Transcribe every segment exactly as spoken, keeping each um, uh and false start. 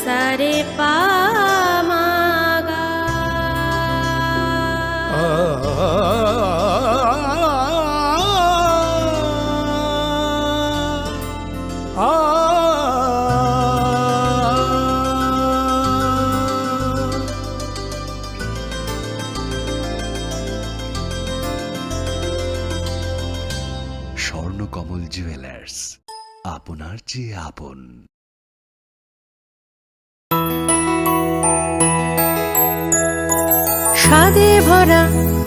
Sare pa ma ga. Swarnakamal jewellers, আপনার চেয়ে আপন। স্বাদে ভরা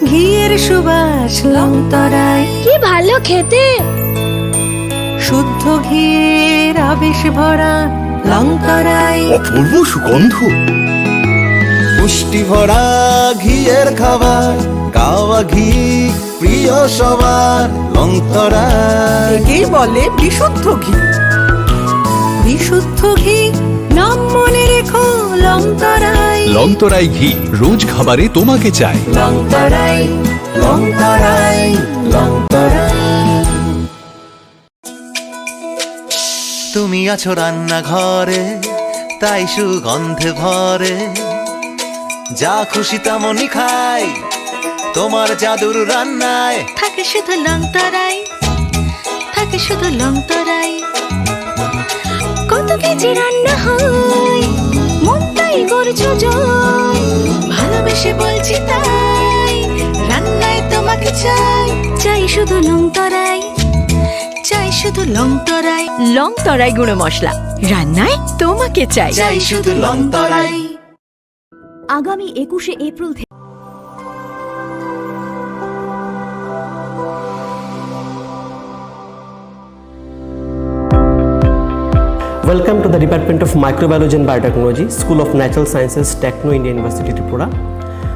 ঘিয়ের সুবাস লংতরাই। কি ভালো খেতে। শুদ্ধ ঘিয়ের আবেশ ভরা লংতরাই। অপূর্ব সুগন্ধ। পুষ্টি ভরা ঘিয়ের খাবার, গাওয়া ঘি প্রিয় সবার লংতরাই। একেই বলে বিশুদ্ধ ঘি। বিশুদ্ধ ঘি, নাম মনে রেখো লংতরাই। লংতরাই ঘি, রোজ খাবারে তোমাকে চাই। লংতরাই, লংতরাই, লংতরাই। তুমি আছো রান্নাঘরে, তাই সুগন্ধে ভরে। যা খুশি তেমনই খাই, তোমার জাদুর রান্নায়। থাকে শুধু লংতরাই, থাকে শুধু লংতরাই। কত কেজি রান্না হয়, মন তাই করছো জয়। ভালোবেসে বলছি তাই, রান্নায় তোমাকে চাই। চাই শুধু লংতরাই, চাই শুধু লংতরাই। লংতরাই গুঁড়ো মশলা, রান্নায় তোমাকে চাই। চাই শুধু লংতরাই। আগামী একুশে এপ্রিল থেকে Welcome to the Department of Microbiology and Biotechnology, School of Natural Sciences, Techno India University, Tripura.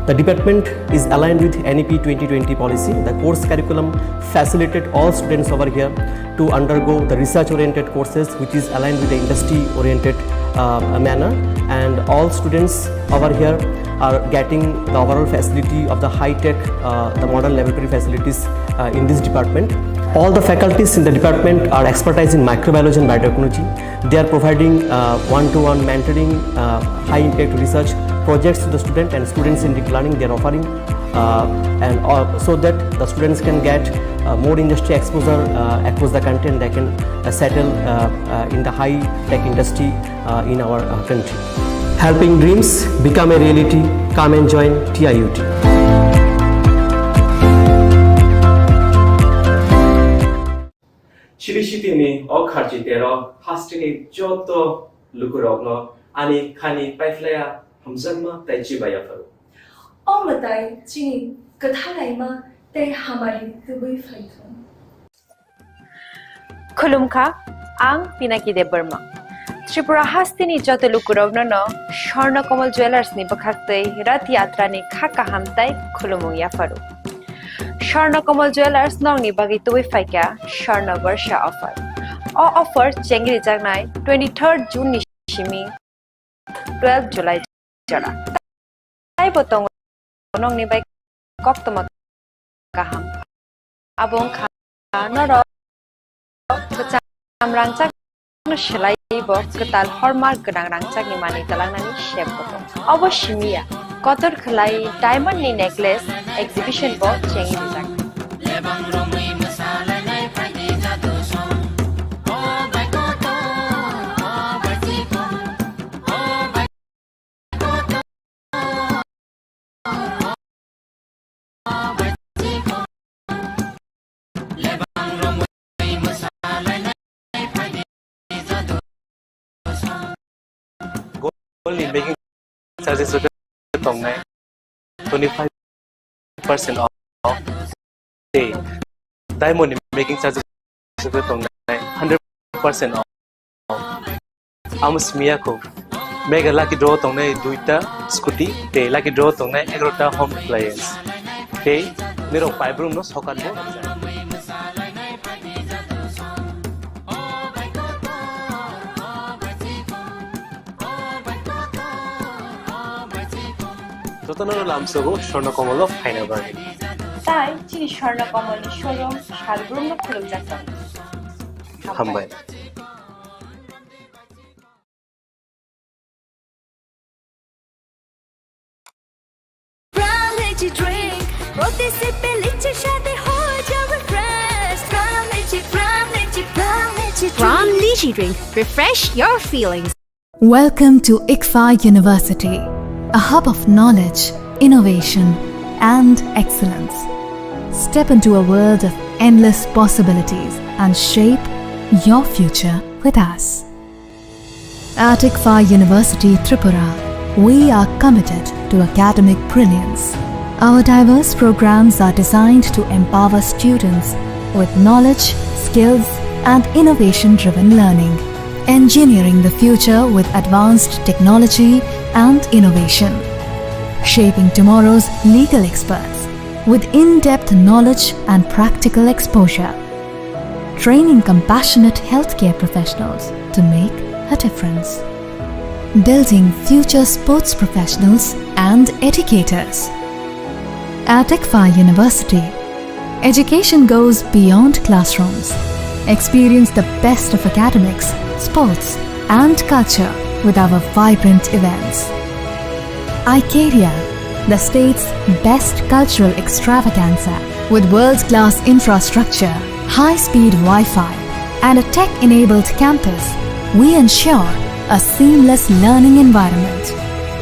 The department is aligned with N E P twenty twenty policy. The course curriculum facilitate all students over here to undergo the research-oriented courses, which is aligned with the industry-oriented, uh, manner. And all students over here are getting the overall facility of the high-tech, uh, the modern laboratory facilities, uh, in this department. All the faculties in the department are expertise in microbiology and biotechnology. They are providing, uh, one-to-one mentoring, uh, high-impact research projects to the student and student-centric learning they are offering, uh, and, uh, so that the students can get, uh, more industry exposure, uh, across the country, and they can, uh, settle, uh, uh, in the high-tech industry, uh, in our, uh, country. Helping dreams become a reality. Come and join T I U T. Chini sitini o kharchi tero hasteni joto lukurokno ani khani paiphlaiya hamjakma tei chibaiya phuru. O mwtai chini kwthalaima tei hamari tubui phaithung. Khulumkha, ang Pinaki Debbarma. Tripura hasteni joto lukurokno no Swarna Kamal Jewellers ni bwkhaktwi Rath Yatra ni kha kaham tei khulumung yapharu. Swarna Kamal Jewellers nokni bagwi tubui phaikha Swarna Barsha offer. O offer chengrijaknai twenty-third June ni simi twelve July jora. Taibo tongo nokni bai koktwma kaham. Abo wngkha norok kwcham rangchak no swlaiwi bo kwtal hallmark gwnang rangchakni manwi twlangnani sep bo tongo. Obo simi ya, kotor khwlai diamond ni necklace exhibition bo chengwi rijak. Gold ni making charges rok tongnai twenty five percent off. Tei diamond ni making charges rok tongnai hundred percent off. Amo simi ya kho. Mega lucky draw tongnai duita scooty tei lucky draw tongnai egarota home appliance. Tei nirok paibrum no sokat bo. Jotono lamsogo Swarna Kamal o phaina bagwi. Tai chini Swarna Kamal ni showroom salbrumno khulumjak tongo. Hambai. Drink, প্রতি সিপে লিচি স্বাদে হয়ে যাও refresh। Prime Lychee, Prime Lychee, Prime Lychee Prime Lychee drink, refresh your feelings. Welcome to ICFAI University, a hub of knowledge, innovation, and excellence. Step into a world of endless possibilities and shape your future with us. At ICFAI University Tripura, we are committed to academic brilliance. Our diverse programs are designed to empower students with knowledge, skills, and innovation-driven learning, engineering the future with advanced technology and innovation, shaping tomorrow's legal experts with in-depth knowledge and practical exposure, training compassionate healthcare professionals to make a difference, building future sports professionals and educators. At ICFAI University, education goes beyond classrooms. Experience the best of academics, sports, and culture with our vibrant events. Icaria, the state's best cultural extravaganza, with world-class infrastructure, high-speed Wi-Fi, and a tech-enabled campus, we ensure a seamless learning environment.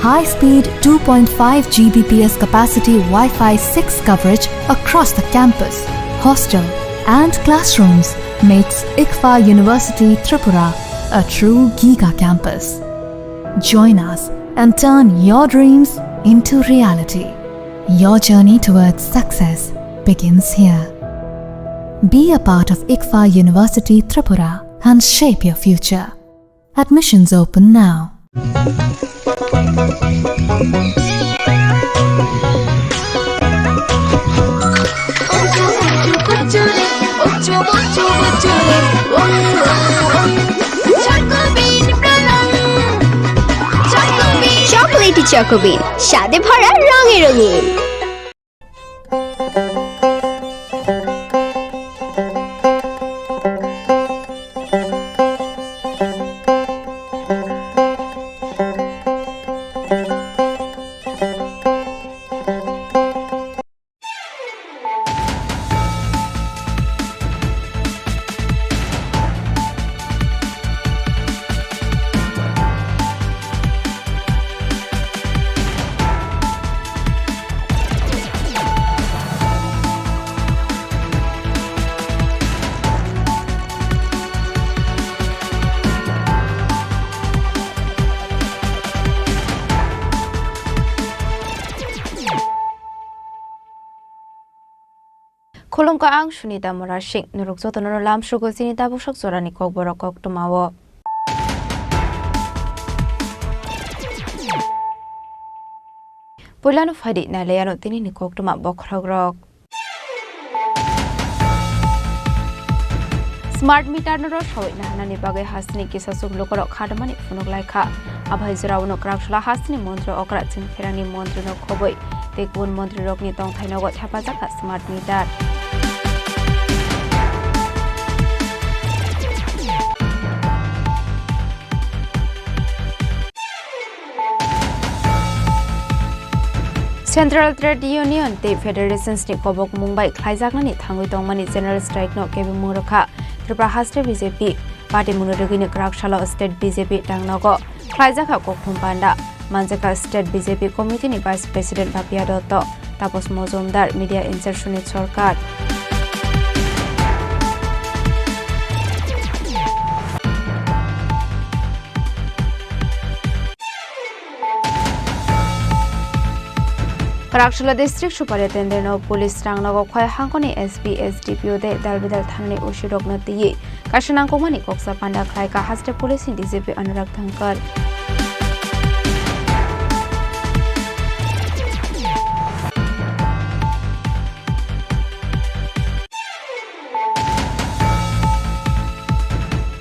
High-speed two point five G B P S capacity Wi-Fi six coverage across the campus, hostel, and classrooms makes ICFAI University Tripura a true giga campus. Join us and turn your dreams into reality. Your journey towards success begins here. Be a part of ICFAI University Tripura and shape your future. Admissions open now. Chocolatey Choco Bean, স্বাদে ভরা, রঙে রঙিন। Khulumkha, ang Sunita Murasing. Norok jotono lamsugo chini tabuksak jorani kokborok koktwmao. Puilano phaidi nailaiano tinini koktwma bokhorokrok. Smart meter no rw sawi naharnani bagwi hasteni kisasuk lukurok khatmani phunuk laikha. Abai jorao no kwraksala hasteni montri okra chini pherangni montri no khobwi tei kubun montrirokni tongthai nogo thepajakha smart meter. Central Trade Union tei Federations ni kobok mung bai khlaijaknani thangwi tongmani General Strike no kebengmung rwkha. Tripura haste B J P party mung rwgwini kwraksalo state B J P tangnogo khlaijakha kokthum panda. Manjakha state B J P committee ni Vice President Bapia Dotto, Tapos Mojumdar, media in-charge Sunit Sarkar. Kwraksala District Superintendent no police rang nogo khoi hangkoni S P, S D P O tei dalbidal thanani O C rokno twiwi kaisa nangkukmani koksa panda khlaikha haste police ni D G P Anurag Dhankar.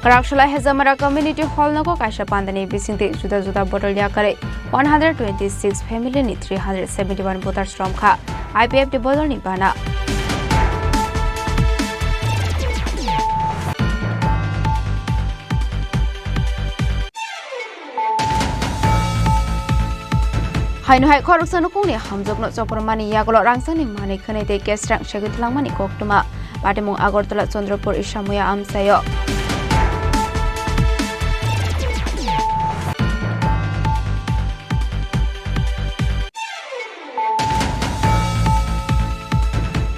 Kwraksala Hejamara Community Hall nogo kaisa pandani bisingtwi juda juda bodol yakarwi one hundred twenty six family ni three hundred seventy one voters romkha I P F T bodolni bana. Haino hai khoroksa nukungni hamjokno choprwmani yagulo rangchakni manwi khwnwi tei kesrang segwi twlangmani koktwma. Patimung Agartala Chandrapur Isamuya amchaio.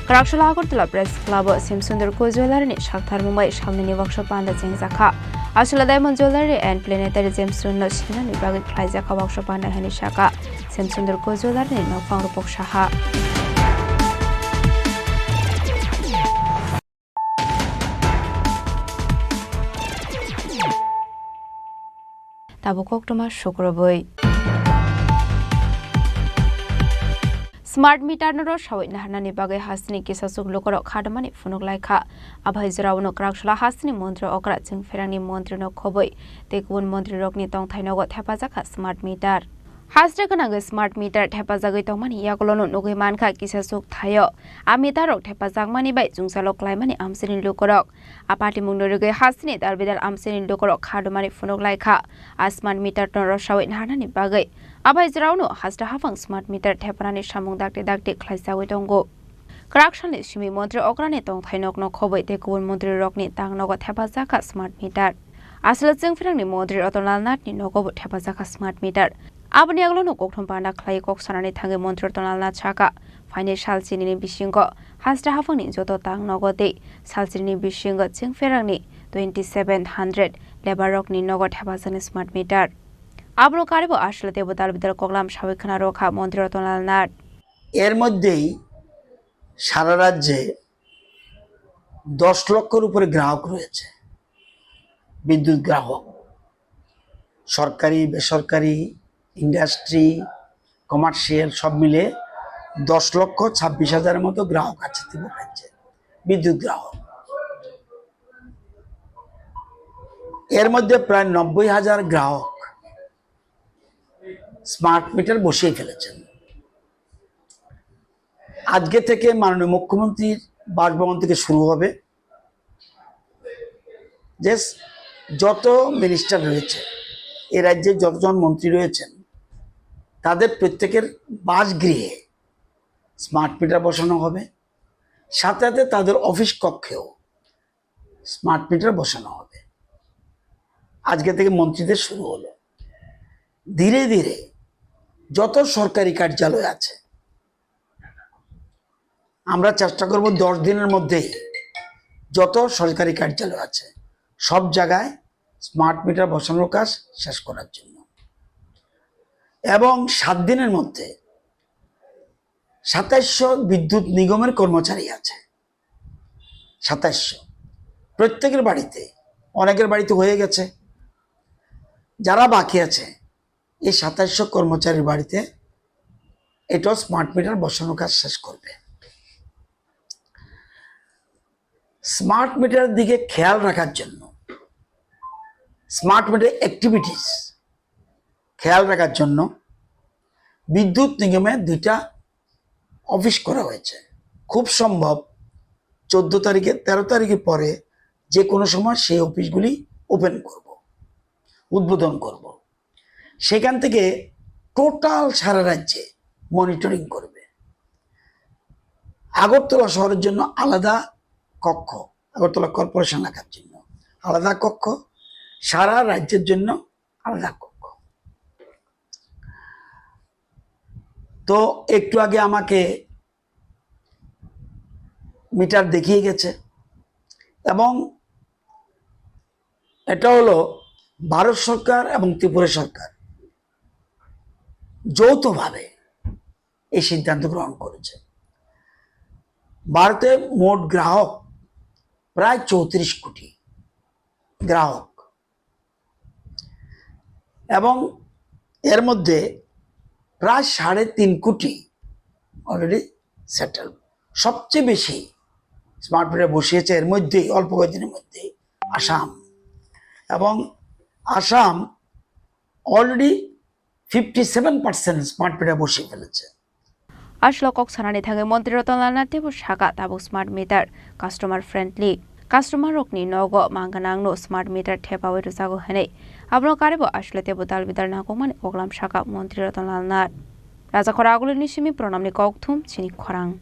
Kwrakshala Agartala Press Club o Semsundur Co Jewellery ni saktharmung bai salnini workshop panda chengjakha. Aswla Diamond Jewellery and Planetary Gemstoon no sinani bagwi khlaijakha workshop panda hwnwi saka. Semsundur Co Jewellery ni nokphang Rupok Saha. Tabuk koktwma sukrubwi. Smart meter no rwsawi naharnani bagwi hasteni kisachuk lukurok khadamani phunuk laikha. Abai jorao no kwraksala hasteni montri okra chwngpherangni montri no khobwi tei kubun montri rokni tongthai nogo thepajak kha smart meter. Haste gwnangwi smart meter thepajagwi tongmani yagulono nugwi mankha kisachuk thaio. A meter rok thepajakmani bai chwngsalo klaimani amchaini lukurok. A patimungno rwgwi hasteni dalbidal amchaini lukurok khadumani phunuk laikha. A smart meter no rwsawi naharnani bagwi abai jorao no haste haphang smart meter thepanani samung dakti dakti khlaijagwi tongo. Kwraksalni simi montri okrani tongthai nokno khobwi tei kubun montri rokni tang nogo thepajak kha smart meter. Aswla chwngpherangni montri Ratan Lal Nath ni nogo bo thepajak kha smart meter. Aboni yagulo no kokthum panda khlai kok sanani thangwi montri Ratan Lal Nath saka, phainai sal chinini bisingo haste haphangni joto tang nogo tei sal chinini bisingo chwngpherangni twenty seven hundred labour rokni nogo thepajakni smart meter. Abono karibo aswla teibo dalbidal koklam sawi khna rwkha montri Ratan Lal Nath. এর মধ্যেই সারা রাজ্যে দশ লক্ষর উপরে গ্রাহক রয়েছে, বিদ্যুৎ গ্রাহক। সরকারি, বেসরকারি, ইন্ডাস্ট্রি, কমার্শিয়াল সব মিলে দশ লক্ষ ছাব্বিশ হাজারের মতো গ্রাহক আছে ত্রিপুরা রাজ্যে, বিদ্যুৎ গ্রাহক। এর মধ্যে প্রায় নব্বই হাজার গ্রাহক স্মার্ট মিটার বসিয়ে ফেলেছেন। আজকে থেকে মাননীয় মুখ্যমন্ত্রীর বাসভবন থেকে শুরু হবে যে যত মিনিস্টার রয়েছে, এ রাজ্যে যতজন মন্ত্রী রয়েছেন, তাদের প্রত্যেকের বাসগৃহে স্মার্ট মিটার বসানো হবে, সাথে সাথে তাদের অফিস কক্ষেও স্মার্ট মিটার বসানো হবে। আজকে থেকে মন্ত্রীদের শুরু হলো। ধীরে ধীরে যত সরকারি কার্যালয় আছে, আমরা চেষ্টা করব দশ দিনের মধ্যেই যত সরকারি কার্যালয় আছে, সব জায়গায় স্মার্ট মিটার বসানোর কাজ শেষ করার জন্য। এবং সাত দিনের মধ্যে সাতাইশশো বিদ্যুৎ নিগমের কর্মচারী আছে, সাতাইশশো। প্রত্যেকের বাড়িতে, অনেকের বাড়িতে হয়ে গেছে, যারা বাকি আছে, এই সাতাইশশো কর্মচারীর বাড়িতে এটা স্মার্ট মিটার বসানোর কাজ শেষ করবে। স্মার্ট মিটারের দিকে খেয়াল রাখার জন্য, স্মার্ট মিটার অ্যাক্টিভিটিস খেয়াল রাখার জন্য বিদ্যুৎ নিগমে দুইটা অফিস করা হয়েছে। খুব সম্ভব চোদ্দ তারিখে, তেরো তারিখের পরে যে কোনো সময় সেই অফিসগুলি ওপেন করব, উদ্বোধন করব। সেখান থেকে টোটাল সারা রাজ্যে মনিটরিং করবে। আগরতলা শহরের জন্য আলাদা কক্ষ, আগরতলা কর্পোরেশন এলাকার জন্য আলাদা কক্ষ, সারা রাজ্যের জন্য আলাদা কক্ষ। তো একটু আগে আমাকে মিটার দেখিয়ে গেছে এবং এটা হলো ভারত সরকার এবং ত্রিপুরা সরকার যৌথভাবে এই সিদ্ধান্ত গ্রহণ করেছে। ভারতে মোট গ্রাহক প্রায় চৌত্রিশ কোটি গ্রাহক এবং এর মধ্যে প্রায় সাড়ে তিন কোটি অলরেডি সেটেল। সবচেয়ে বেশি স্মার্ট মিটার বসিয়েছে এর মধ্যেই, অল্প কয়েকদিনের মধ্যেই আসাম। এবং Assam already fifty seven percent smart meter বসিয়ে ফেলেছে। Aswla kok sanani thangwi Montri Ratan Lal Nath teibo saka tabuk smart meter customer friendly. Customer rokni nogo mang gwnangno smart meter thepawi rwjago hwnwi. Abono karibo aswla teibo dal bidal nangkukmani koklam saka Montri Ratan Lal Nath. Rajakhor Agulini simi Pranamni kokthum chini khorang.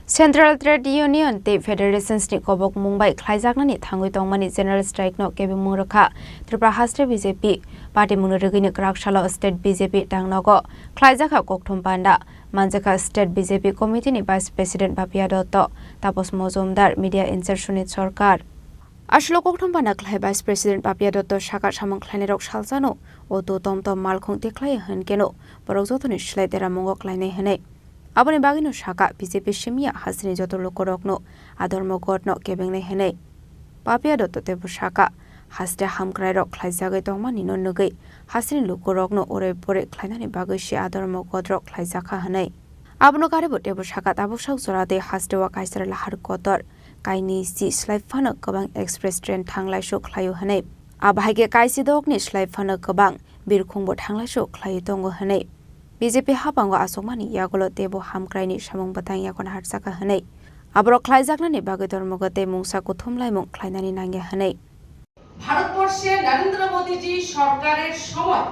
Central Trade Union tei Federations ni kobokmung bai khlaijaknani thangwi tongmani General Strike no kebengmung rwkha Tripura haste B J P. Party mungni rwgwini kwrak salo State B J P tangnogo khlaijakha kokthum panda. Manjakha State B J P Committee ni Vice President Papiya Dotto, Tapas Mojumdar, Media in-charge Sunit Sarkar. Aswk kokthum panda khlai Vice President Papiya Dotto sakha samung khlainairok salsano o to tom tom malkhung tikhlai hwn keno borok jotoni slai deramungo khlainai hwnwi. Aboni bagwino sakha B J P simiya hasteni joto lukurokno adormo godno kebengnai hwnwi. Papiya Dotto teibo sakha, haste hamkrairok khlaijagwi tongmani no nugwi hasteni lukurokno urai porai khlainani bagwi se adormo godrok khlaijakha hwnwi. Abono karwibo teibo sakha, tabuk sak jora tei hasteo kaisa lahar kotor kainwi si slai phano kwbang express train thanglaisu khlaio hwnwi. Abo hai khe kaisi dokni slai phano kwbang birkhungbo thanglaisu khlaiwi tongo hwnwi. B J P haphango achukmani yagulo teibo hamkraini samung bwtang yago naharjakha hwnwi aborok khlaijaknani bagwi dormogo tei mungsa kuthum laimung khlainani nangya hwnwi. ভারতবর্ষে নরেন্দ্র মোদীজি সরকারের সময়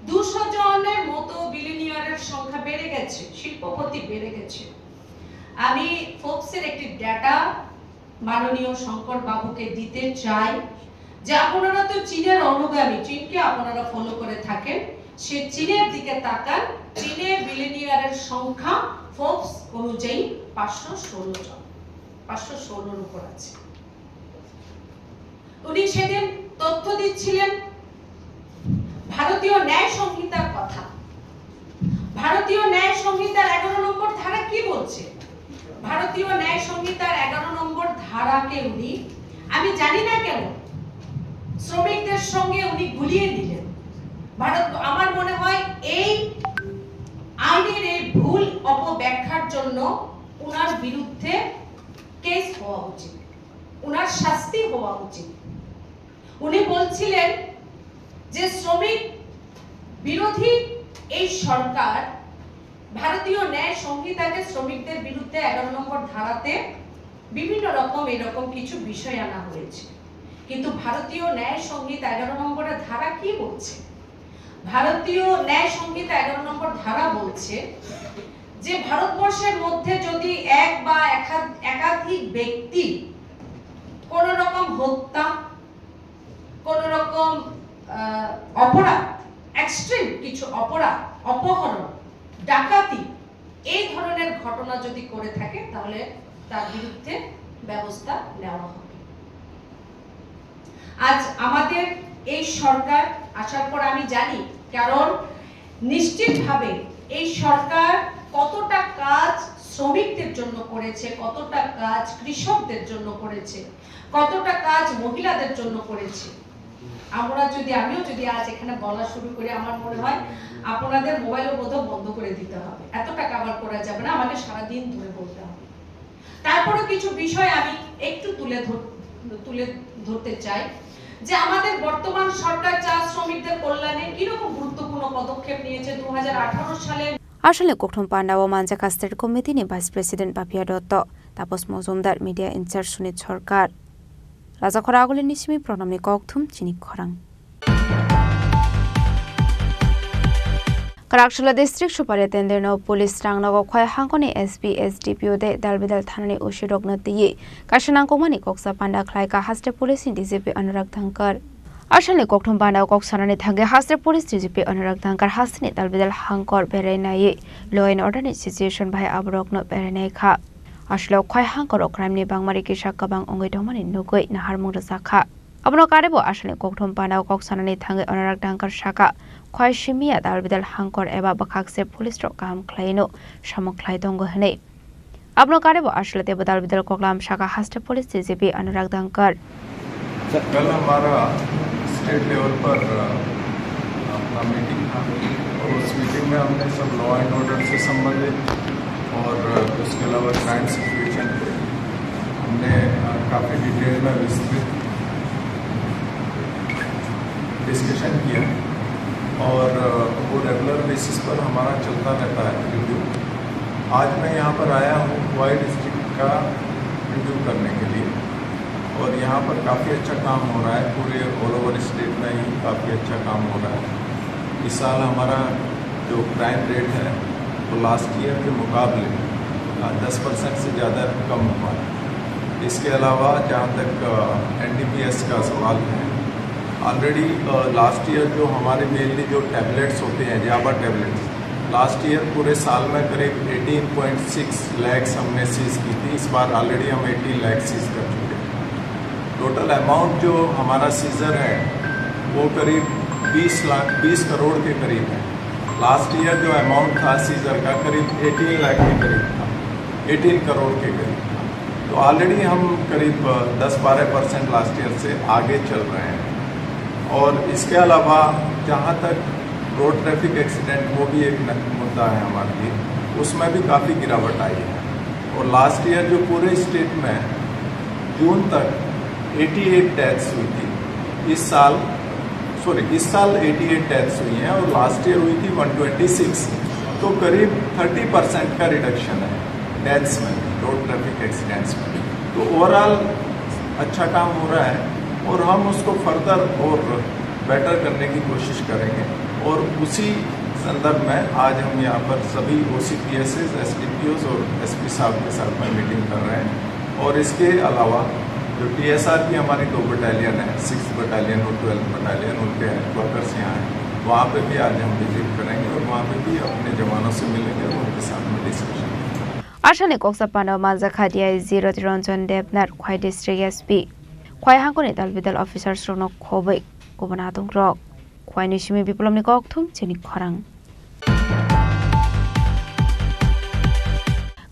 দুশো জনের মতো বিলিনিয়ারের সংখ্যা বেড়ে গেছে, শিল্পপতি বেড়ে গেছে। আমি ফোর্বসের একটি ডেটা মাননীয় শঙ্কর বাবুকে দিতে চাই যে আপনারা তো চীনের অনুগামী, চীনকে আপনারা ফলো করে থাকেন, সে চীনের দিকে তাকান। চীনে বিলিনিয়ারের সংখ্যা ফোর্বস অনুযায়ী পাঁচশো ষোলো জন, পাঁচশো ষোলোর উপর আছে। উনি সেদিন তথ্য দিচ্ছিলেন ভারতীয় ন্যায় সংহিতার কথা। ভারতীয় ন্যায় সংহিতার এগারো নম্বর ধারা কি বলছে? ভারতীয় ন্যায় সংহিতার এগারো নম্বর ধারাকে উনি, আমি জানি না কেন, শ্রমিকদের সঙ্গে উনি গুলিয়ে দিলেন। ভারত, আমার মনে হয় এই আইনের এই ভুল অপব্যাখ্যার জন্য ওনার বিরুদ্ধে কেস হওয়া উচিত, ওনার শাস্তি হওয়া উচিত। উনি বলছিলেন যে শ্রমিক বিরোধী এই সরকার ভারতীয় ন্যায় সংহিতাকে শ্রমিকদের বিরুদ্ধে এগারো নম্বর ধারাতে বিভিন্ন রকম এরকম কিছু বিষয় আনা হয়েছে, কিন্তু ভারতীয় ন্যায় সংহিতা এগারো নম্বরের ধারা কি বলছে? ভারতীয় ন্যায় সংহিতা এগারো নম্বর ধারা বলছে যে ভারতবর্ষের মধ্যে যদি এক বা একাধ-, একাধিক ব্যক্তি কোনো রকম হত্যা, কোনো রকম, আহ, অপরাধ, এক্সট্রিম কিছু অপরাধ, অপহরণ, ডাকাতি, এই ধরনের ঘটনা যদি করে থাকে, তাহলে তার বিরুদ্ধে ব্যবস্থা নেওয়া হবে। আজ আমাদের এই সরকার, আসার পর আমি জানি, কারণ নিশ্চিতভাবে এই সরকার কতটা কাজ শ্রমিকদের জন্য করেছে, কতটা কাজ কৃষকদের জন্য করেছে, কতটা কাজ মহিলাদের জন্য করেছে। আমরা যদি, আমিও যদি আজ এখানে বলা শুরু করি, আমার মনে হয় আপনাদের মোবাইলও বোধহয় বন্ধ করে দিতে হবে, এতটা কভার করা যাবে না, আমাকে সারাদিন ধরে বলতে হবে। তারপরে কিছু বিষয় আমি একটু তুলে ধর-, তুলে ধরতে চাই যে আমাদের বর্তমান সরকার চা শ্রমিকদের কল্যাণে কিরকম গুরুত্বপূর্ণ পদক্ষেপ নিয়েছে দু হাজার আঠারো সালে। Asalni kokthum pandao manjakha State Committee ni Vice President Papiya Dotto, Tapas Mojumdar, Media in-charge Sunit Sarkar. Rajakhor Agulini simi Pranamni kokthum chini khorang. Kwraksula District Superintendent no police rang nogo khoi hangkoni S P, S D P O de dalbidal thanani O C rokno twiwi kaisa nangkukmani koksa panda khlaikha haste police ni D G P Anurag Dhankar. Asalni kokthum panda kok sanani thangwi haste police D G P Anurag Dhankar hasteni dalbidal hangkor berai naiwi law and order ni situation bai aborokno berai naikha. Aswlao khoi hangkoro crime ni bangmari kisa kwbang wngwi tongmani nugwi naharmung rwjakha. Abono karwibo asalni kokthum panda kok sanani thangwi Anurag Dhankar sakha, khoi simiya dalbidal hangkor eba bwkhakse police rok kaham khlaino samung khlai tongo hwnwi. Abono karwibo aswlao teibo dalbidal koklam sakha haste police D G P Anurag Dhankar. कल हमारा state level पर, अ, अपना मीटिंग था और उस मीटिंग में हमने सब लॉ एंड ऑर्डर से संबंधित और, अ, उसके अलावा क्राइम सिचुएशन पे हमने, अ, काफ़ी डिटेल में विस्तृत डिस्कशन किया और, अ, वो रेगुलर बेसिस पर हमारा चलता रहता है रिव्यू। आज मैं यहाँ पर आया हूँ वाई डिस्ट्रिक्ट का रिव्यू करने के लिए। और यहाँ पर काफ़ी अच्छा काम हो रहा है, पूरे ऑल ओवर स्टेट में ही काफ़ी अच्छा काम हो रहा है। इस साल हमारा जो क्राइम रेट है, वो लास्ट ईयर के मुकाबले दस परसेंट से ज़्यादा कम हुआ है। इसके अलावा जहाँ तक एन डी पी एस का सवाल है, ऑलरेडी लास्ट ईयर जो हमारे मेनली जो टैबलेट्स होते हैं, जाबा टैबलेट्स, लास्ट ईयर पूरे साल में करीब एटीन पॉइंट सिक्स लैक्स हमने सीज की थी। इस बार ऑलरेडी हम एटीन लैक्स सीज कर चुके हैं। टोटल अमाउंट जो हमारा सीजर है, वो करीब बीस लाख, बीस करोड़ के करीब है। लास्ट ईयर जो अमाउंट था सीजर का, करीब एटीन लाख के करीब था, एटीन करोड़ के करीब था। तो ऑलरेडी हम करीब दस बारह परसेंट लास्ट ईयर से आगे चल रहे हैं। और इसके अलावा जहाँ तक रोड ट्रैफिक एक्सीडेंट, वो भी एक न-, मुद्दा है हमारे लिए, उसमें भी काफ़ी गिरावट आई है। और लास्ट ईयर जो पूरे स्टेट में जून तक एटी एट डेथ्स हुई थी, इस साल, सॉरी, इस साल एटी एट डेथ्स हुई हैं और लास्ट ईयर हुई थी वन ट्वेंटी सिक्स। तो करीब थर्टी परसेंट का रिडक्शन है डेथ्स में, रोड ट्रैफिक एक्सीडेंट्स में। तो ओवरऑल अच्छा काम हो रहा है और हम उसको फर्दर और बेटर करने की कोशिश करेंगे। और उसी संदर्भ में आज हम यहाँ पर सभी O C P S S, S D P Os और एस पी साहब के साथ में मीटिंग कर रहे हैं। और इसके अलावा जो टी एस आर की हमारी दो बटालियन है, सिक्स बटालियन और ट्वेल्थ बटालियन, उनके हेडक्वार्टर्स यहाँ हैं, वहाँ पे भी आज हम विजिट करेंगे और वहाँ पे भी अपने जवानों से मिलेंगे और उनके साथ में डिस्कशन करेंगे। Asani koksa pano manjakha D I G Roti Ranjan Debnar, Khwai District S P. Khwai hangkoni dal bidal officers rokno khobwi kubuna adongrok. Khwai ni simi Biplobni kokthum chini khorang.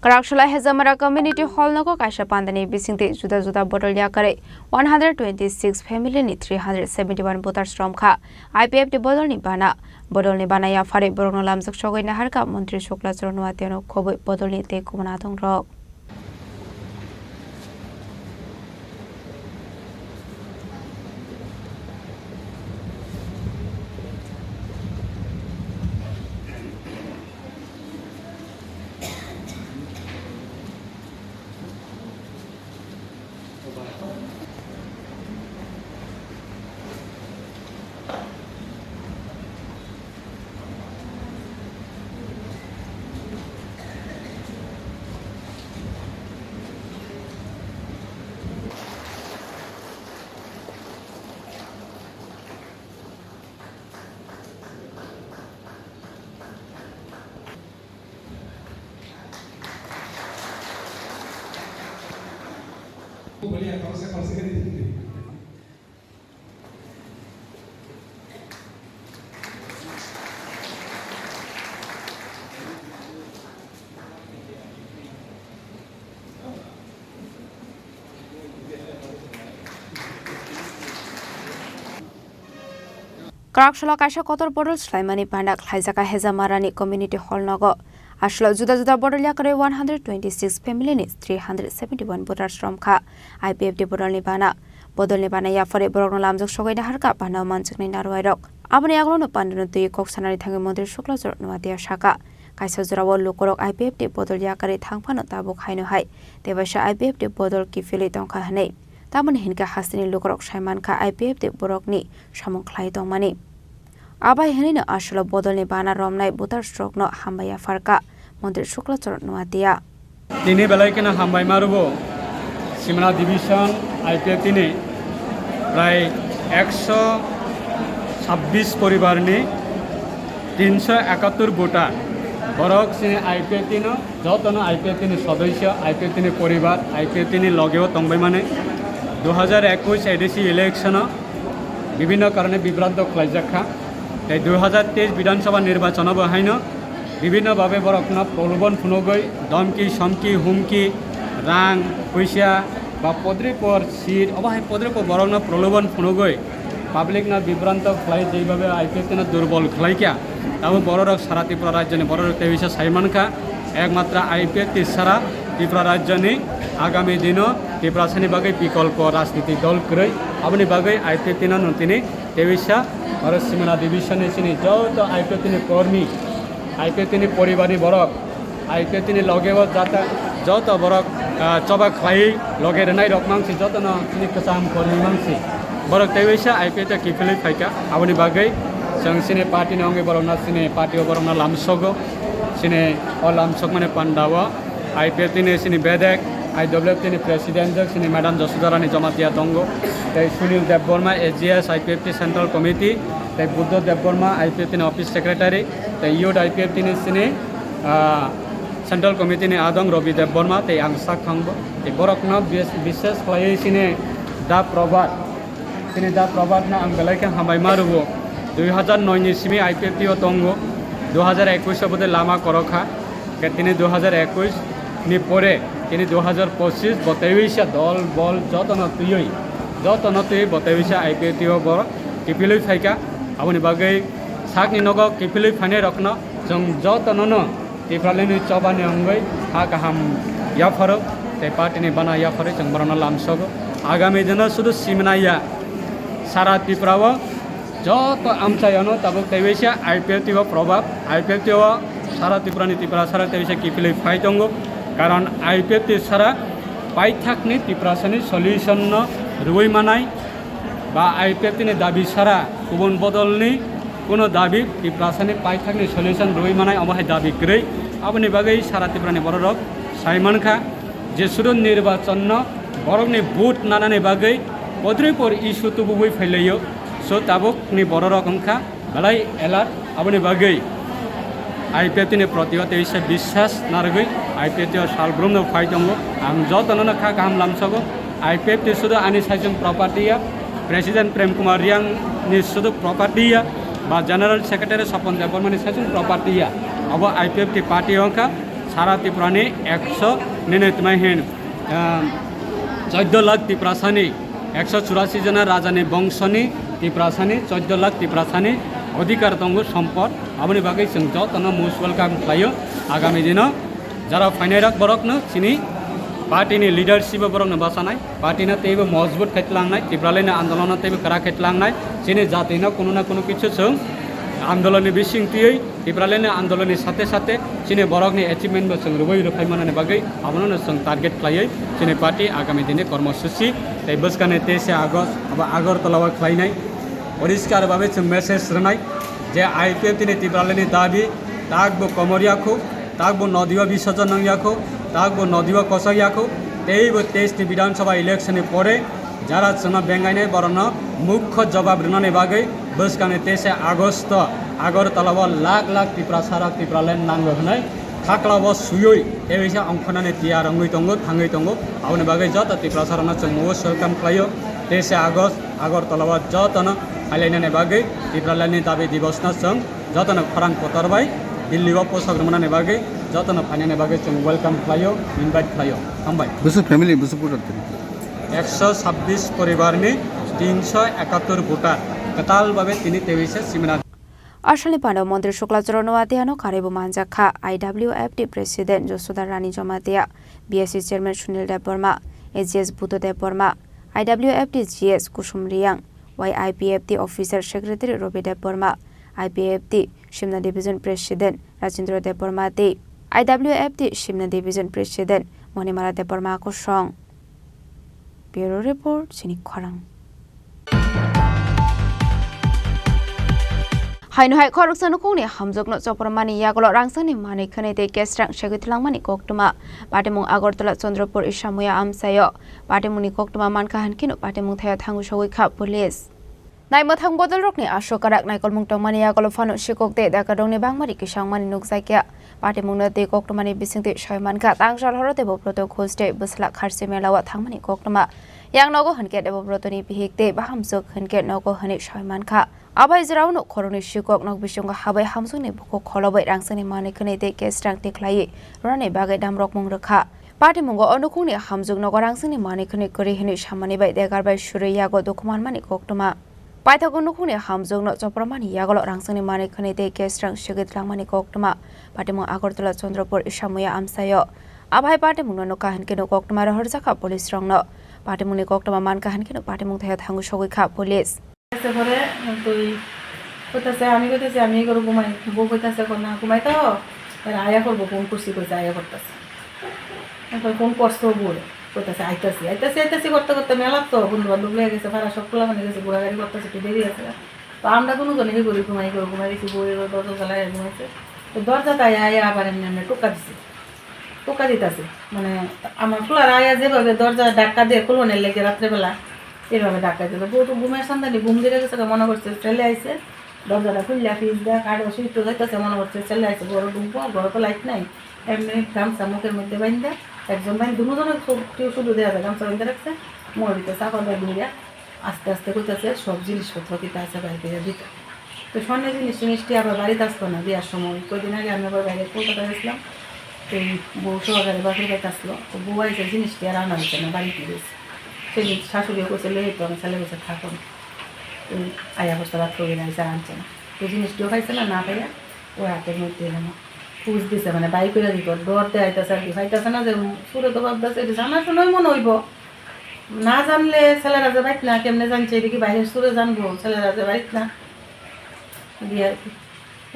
Karakshula Hezamara Community Hall nogo kaisa pandani bisingtwi juda juda bodol yakarwi one hundred twenty-six family ni three hundred seventy-one voters romkha. I P F T bodolni bana, bodolni bana yaphari borokno lamjak sogwi naharkha Montri Shukla Chorno Nuatiano khobwi bodolni tei kubuna adongrok. Karakshalo kaisa kotor bodol swlaimani bana khlaijak Hejamarani community hall nogo. Aswlo juda juda bodol yakarwi one hundred twenty-six family ni three hundred seventy-one voters romkha. I P F T bodolni bana. Bodolni bana yaphari borokno lamjak sogwi naharkha bana manjaknai narwai rok. Aboni yagulono pandino twi kok sanani thangwi Montri Shukla Chorno Nuatia saka, kaisa jorao lukurok I P F T bodol yakarwi thangphano tabuk haino hai tebaisa I P F T bodol kiphilwi tongkha hwnwi. Tamoni hinkhe hasteni lukurok sai mankha I P F T borokni samung khlai tongmani. Abai hwnwino aswlo bodolni bana romnai voters rokno hambai yapharkha Montri Shukla Chorno Nuatia. Tini belai kheno hambai marubo Simna Division I P F T ni prai ekso sabbish poribar ni tinsho ekattor voter, borok chini I P F T no, jotono I P F T ni sodosyo, I P F T ni poribar, I P F T ni logeo tongbai mani. Dui hajar ekush A D C election o bibhinno karone bibranto khlaijak kha. Tei dui hajar teis Bidhan Sabha nirbachon o bo haino bibhinno bhabe borokno prolobhon phunugwi, dhomki, somki, humki, rang, puisa ba podripor seat, obo hai podripor borokno prolobhon phunugwi public no bibranto khlai, jeibabe I P F T no durbol khlai kha, abo bororok sara Tripura rajyoni bororok tei bisa sai mankha. Ekmatro I P F T sara Tripura rajyoni agami dino Tiprasani bagwi bikolpo rajnitik dol kwrwi, aboni bagwi I P F T no nwng tini tei bisa oro Simna Division ni chini joto I P F T ni kormi, I P F T ni poribar ni borok, I P F T ni loge o jata joto borok ah, choba khlaiwi loge rwnai rok mangsi jotono chini kwcham kormi mangsi. Borok tei waisa I P F T o kiphilwi phaikha, aboni bagwi chwng chini party ni wngwi borokno chini party o borokno lamsogo. Chini o lamsokmani pandao I P F T ni chini bedek, I W F T ni president jwk chini Madam Josodharani Jamatia tongo, tei Sunil Debbarma, A G S I P F T Central Committee, tei Buddha Debbarma, I P F T ni office secretary, tei youth I P F T ni chini, ah, Central Committee ni adong Robi Debbarma tei ang sak thangbo. Tei borokno bis-, bishes khlaiwi chini Da Probhat, chini Da Probhat no ang belai khe hambai ma rwo. Dui hazar noi ni simi I P F T o tongo, dui hazar ekush o bwdai lama korok kha. Khe tini dui hazar ekush ni pore tini dui hazar pochis bo tei wisa dol bol jotono twiwi, jotono twiwi bo tei wisa I P F T o borok kiphilwi phaikha. Aboni bagwi sakni nogo kiphilwi phainai rokno chwng jotono no Tipralandni chobani wngwi ha kaham yapharo tei party ni bana yapharwi chwng borokno lamsogo. Agami dino sudu simna ya, sara Tripura o joto amchai ano tabuk tei waisa I P F T o probab, I P F T o sara Tripura ni Tripura sara tei waisa kiphilwi phai tongo. Karon I P F T sara paithakni Tiprasani solution no rwui manai ba I P F T ni dabi sara kubun bodolni kuno dabi Tiprasani paithakni solution rwui manai omo hai dabi kwrwi. Aboni bagwi sara Tripura ni bororok sai mankha je sudu nirbachon no borokni vote nanani bagwi podripor issue tubugwi phailaio. So tabukni bororok wngkha belai alert. Aboni bagwi I P F T ni proti o teisa biswas narwgwi I P F T o salbrumno phai tongo. Ang jotono no kha kaham lamsogo. I P F T sudu ani saichung property ya, President Prem Kumar Riang ni sudu property ya, ba General Secretary Sopon Debbarma ni saichung property ya. Abo I P F T party wngkha sara Tripura ni ekso nini tmai hin, ah, chauddho lakh Tiprasani, ekso churasi jona rajani bongsoni Tiprasani, chauddho lakh Tiprasani odhikar tongo, sompot. Aboni bagwi chwng jotono most welcome khlaio. Agami dino jara phainai rok borokno chini party ni leadership o borokno bachanai, party no teibo mojbut khai tlangnai, Tipralandni andolon no teibo kwrak khai tlangnai, chini jati no kunu na kunu kichu chwng andolon ni bising twiwi Tipralandni andolon ni sate sate chini borok ni achievement bo chwng rwui rwphai manani bagwi abono no chwng target khlaiwi chini party agami dini kormosuchi tei bwskangni teisa August abo Agartala o khlainai. Poriskar babe chwng message rwnai je I P F T ni Tipralandni dabi tak bo komor yakhu, tak bo nodi o bisorjon nang yakhu, tak bo nodi o kochok yakhu, tei bo teis ni Bidhan Sabha election ni pore jara chwngno bengainai borokno mukho jobab rwnani bagwi bwskangni teisa August o Agartala o lakh lakh Tiprasa rok Tipraland nango hwnwi khaklao swiwi tei waisa ongkhornani tiyar wngwi tongo, thangwi tongo. Aboni bagwi joto Tiprasa rokno chwng most welcome khlaio. Teisa August Agartala o jotono phailainani bagwi Tipralandni dabi divosno chwng jotono khorang kotor bai Delhi o posak rwmani bagwi jotono phainani bagwi chwng welcome khlaio, invite khlaio. Hambai. Busu family, busu putar tini. Ekso sabbish poribarni tinsho ekattor voter kwtal babe tini tebise seminar. Asalni Pando Montri Shukla Charan Noatia no karwi bo manjak kha I W F T President Josoda Rani Jamatia, B S C Chairman Sunil Debbarma, A G S Buddha Debbarma, I W F T G S Kusum Riang, Y I P F T Officer Secretary Robi Debbarma, I P F T Simna Division President Rajendra Debbarma tei I W F T Simna Division President Monimara Debbarma kosong. Bureau Report, Chini Khorang. Haino hai khoroksa nukhungni hamjwkno chopor mani yagulo rangchakni manwi khwnwi tei kesrang segwi twlangmani koktwma. Patimung Agartala Chandrapur Isamuya amchaio. Patimungni koktwma mankha hinkheno patimung thaio thangwi sogwi kha police. Naimwthang bodolrokni aswk kwrak naikolmung tongmani yagulo phano sikok tei dakadongni bangmari kisangmani nukjakya. Patimungno tei koktwmani bisingtwi soi mankha, tang sal horo Debobroto Ghosh tei bwsla Kharsi Mela o thangmani koktwma. Yang nogo hinkhe Debobrotoni bihik tei bahamjwk hinkhe nogo hwnwi soi mankha. Abai jwraono khoroknwi sikok nok bisingo habai hamjwkni bukhuk kholobai rangchakni manwi khwnwi tei kesrang tikhlaiwi rwnani bagwi damrokmung rwkha. Patimungo o nukhungni hamjwk nogo rangchakni manwi khwnwi kwrwi hwnwi samani bai degar bai surwi yago dukhu manmani koktwma. Paithago nukhungni hamjwkno chopor mani yagulo rangchakni manwi khwnwi tei kesrang segwi twlangmani koktwma. Patimung Agartala Chandrapur Isamuya amchaio. Abhai patimungno nukha hinkheno koktwma rohorjakha police rokno. Patimungni koktwma mankha hinkheno patimung thaio thangwi sogwi kha police. Ese pore tui koitase, ami koitase, ami goro gumai, bo koitase kona gumai to, era aya korbo, bo kursi koi aya kortase. এখন ফোন করছে ও বলে, কইতাছে, "আইতাছি, আইতাছি, আইতাছি" করতে করতে মেলা তো বন্ধু বান্ধব লয়ে গেছে, পাড়া সব খোলা মানে গেছে, ঘোরাঘুরি করতেছে, একটু দেরি আছে। তো আমরা দুজনে হে করি, ঘুমাই করে ঘুমাই গেছি, বউয়ে দরজা জ্বালায় ঘুমাইছে। তো দরজা তাই আয় আবার এমনি এমনি টোকা দিছে, টোকা দিতাছে। মানে আমার খোলার আয়া যেভাবে দরজা ধাক্কা দিয়ে খুলনের লেগে রাত্রেবেলা এইভাবে ধাক্কা দিল। বউ তো ঘুমের সন্ধানে ঘুম দিয়ে গেছে, মনে করছে ছেলে আইছে, দরজাটা খুললে ফ্রিজ দেখ, আর অসুস্থ যাইতেছে, মনে করছে ছেলে আইছে, ঘরে ঢুকবো, ঘরে তো লাইট নাই। এমনি গামছা মুখের মধ্যে বান্ধা, একজন বান্ধে, দুজনের কেউ শুধু দেওয়া যায়, গামছা বান্ধে রাখছে, মুখের ভিতরে চাপা দিয়ে ধরে আস্তে আস্তে কইতাছে, "সব জিনিসপত্র কিতা আছে বাইরে করে দিতে।" তো স্বর্ণের জিনিস টিনিসটি আবার বাড়িতে আসতো না বিয়ার সময়। কয়দিন আগে আমি আবার বাইরে কলকাতা গেছিলাম, তো এই বউ সহকারে বাপের বাড়িতে আসলো, তো বউ আইসে জিনিসটি আর আনা হইছে না, বাড়িতে গেছে। সেদিন শাশুড়িও কইছে, "লই তো," আমি ছেলে কইছে, "থাকো না।" তো আয়া বস্তা ভাত করে আইসে আর আনছে না। তো জিনিসটিও পাইছে না, না পাইয়া ওই হাতের মধ্যে এলো না। খুঁজ দিছে, মানে, বাই করে দিব, ডর দিয়ে আইতাছে আর কি, পাইতাছে না যে চুরে তো ভাবতেছে, এটা জানা শোনাই মনে হইব। না জানলে ছেলেরা যে বাইত না, কেমনে জানছে এটা কি বাইরের চুরে জানবো ছেলেরা যে বাইত না? দিয়ে আর কি।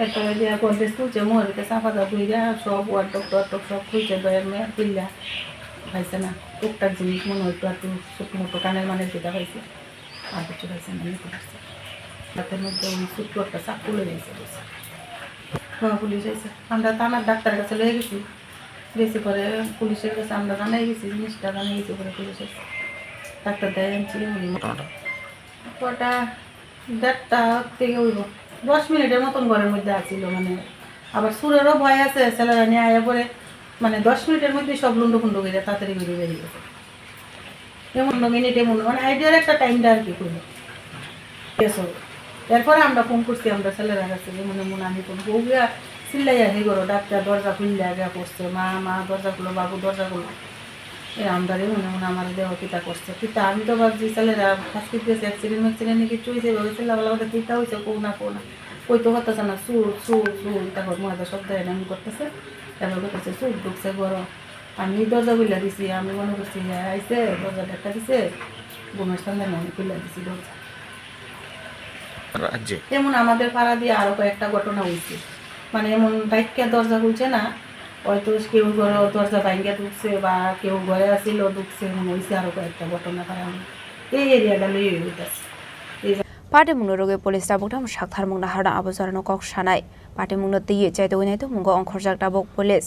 এরপরে দিয়ে গডরেজ খুলছে, মুখের ভিতরে চাপা দাও, ধুইরা সব ওয়ার্ডরোব টোয়ার্ডরোব সব খুলছে, ডয়ার মেয়ার খুললা পাইছে না। টুকটাক জিনিস মনে হইতো আর কি, ছোট মোটো কানের মানে যেটা পাইছে, আর কিছু পাইছে না, নিতে পারছে। হাতের মধ্যে ওই ছোট্ট একটা চাপ খুলে গেছে, গেছে। হ্যাঁ, পুলিশ আইছে। আমরা থানার ডাক্তারের কাছে লয়ে গেছি। গেছি পরে পুলিশের কাছে আমরা জানাই গেছি, জিনিসটা জানাই গেছি, পরে পুলিশ আইছে। ডাক্তার দেয় আনছি, উনি মোটামুটি কটা দেড়টা থেকে হইব, দশ মিনিটের মতন ঘরের মধ্যে আছিল। মানে, আবার চুরেরও ভয় আছে, ছেলেরা নিয়ে আয়া পরে, মানে, দশ মিনিটের মধ্যে সব লুন্ডো ফুন্ডো করে তাড়াতাড়ি বেরিয়ে বেরিয়ে গেছে। এমন মিনিট এমন, মানে, আইডিয়ার একটা টাইম দেয় আর কি, করলো। ঠিক আছে। এরপরে আমরা ফোন করছি আমরা ছেলেরা কাছে যে, "মনে মনে আমি ফোন করবো।" গিয়া চিল্লাইয়া হে করো, ডাক্তার দরজা খুললে আগে পড়ছে, "মা, মা, দরজা খুলো, বাবু, দরজা খুলো।" এ আমরারে মনে মনে আমার দেহ কিতা করছে, কিতা। আমি তো ভাবছি ছেলেরা ফার্স্ট গেছে, অ্যাক্সিডেন্ট ম্যাক্সিডেন্ট নাকি চুইছে, ভাবে চিল্লা বলা ওটা কিতা হয়েছে, কো না, কো না। কই তো কথা না, চুর, চুর, চুর, তারপর ময়দা শব্দ এনে আমি করতেছে, তারপর করতেছে, "চুর ঢুকছে ঘরো।" আমি দরজা খুলে দিছি, আমি মনে করছি, "হ্যাঁ, আইছে, দরজা ধাক্কা দিছে, ঘুমের সন্ধানে আমি খুলে দিছি দরজা।" রাজ্যে। তেমন আমাদের পাড়া দিয়ে আরো কয়েকটা ঘটনা হয়েছে, মানে, এমন ডাইক্কা দরজা খুলছে না, হয়তো কেউ ঘরো দরজা ভাঙ্গা ঢুকছে বা কেউ ঘরে আসিল ঢুকছে, এমন হয়েছে আরো কয়েকটা ঘটনা পাড়া এই এরিয়াটা লইয়া হইতাছে। এই যে Patimungno rwgwi police tabuk tamo saktharmung naharno abo jorano kok sanai. Patimungno twiwi chaitugwi naitukmungo ongkhorjak tabuk police.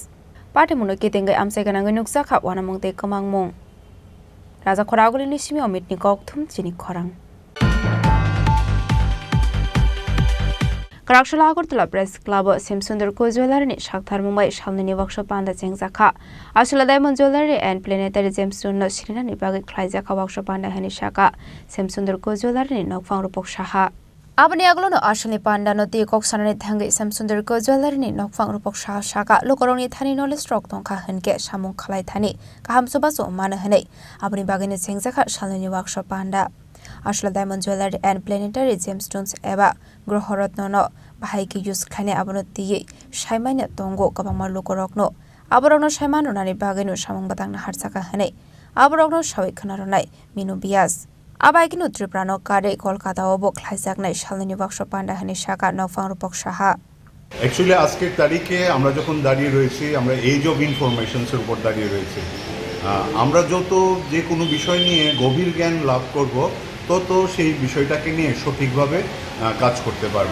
Patimungno kitingwi amchai gwnangwi nukjakha uanamung tei kwmangmung. Raja Khoragulini simi Omitni kokthum chini khorang. Kwraksala Agartala Press Club o Semsundar Kujwalarini saktharmung bai salnwini baksa panda chengjakha. Aswla Diamond Jewellery and Planetary Gemstones no sirinani bagwi khlaijakha baksa panda hwnwi sakha Semsundar Kujwalarini nokphang rupok saha. Aboni aglono aswlni pandano twi kok sanani thangwi Semsundar Kujwalarini nokphang rupok saha sakha, lukurokni thani knowledge rok tongkha hwnkhe samung khlai thani kaham chubachu mano hwnwi. Aboni bagwino chengjakha salnwini baksa panda. Aswla Diamond Jewellery and Planetary Gemstones eba Groho Rotno no bahai khe use khlainai, abono twiwi saimaino tongo kwbangma lukurokno. Aborokno saiman rwnani bagwino samung bwtang naharjakha hwnwi aborokno sawi khna rwnai Minu Bias. Abaikeno Tripura no karwi Kolkata o bo khlaijaknai salnwini baksa panda hwnwi sakha nokphang rupok saha. Actually আজকের তারিখে আমরা যখন দাঁড়িয়ে রয়েছি, আমরা age of ইনফরমেশনসের উপর দাঁড়িয়ে রয়েছি। আহ, আমরা যত যে কোনো বিষয় নিয়ে গভীর জ্ঞান লাভ করব, তত সেই বিষয়টাকে নিয়ে সঠিকভাবে, আহ, কাজ করতে পারব।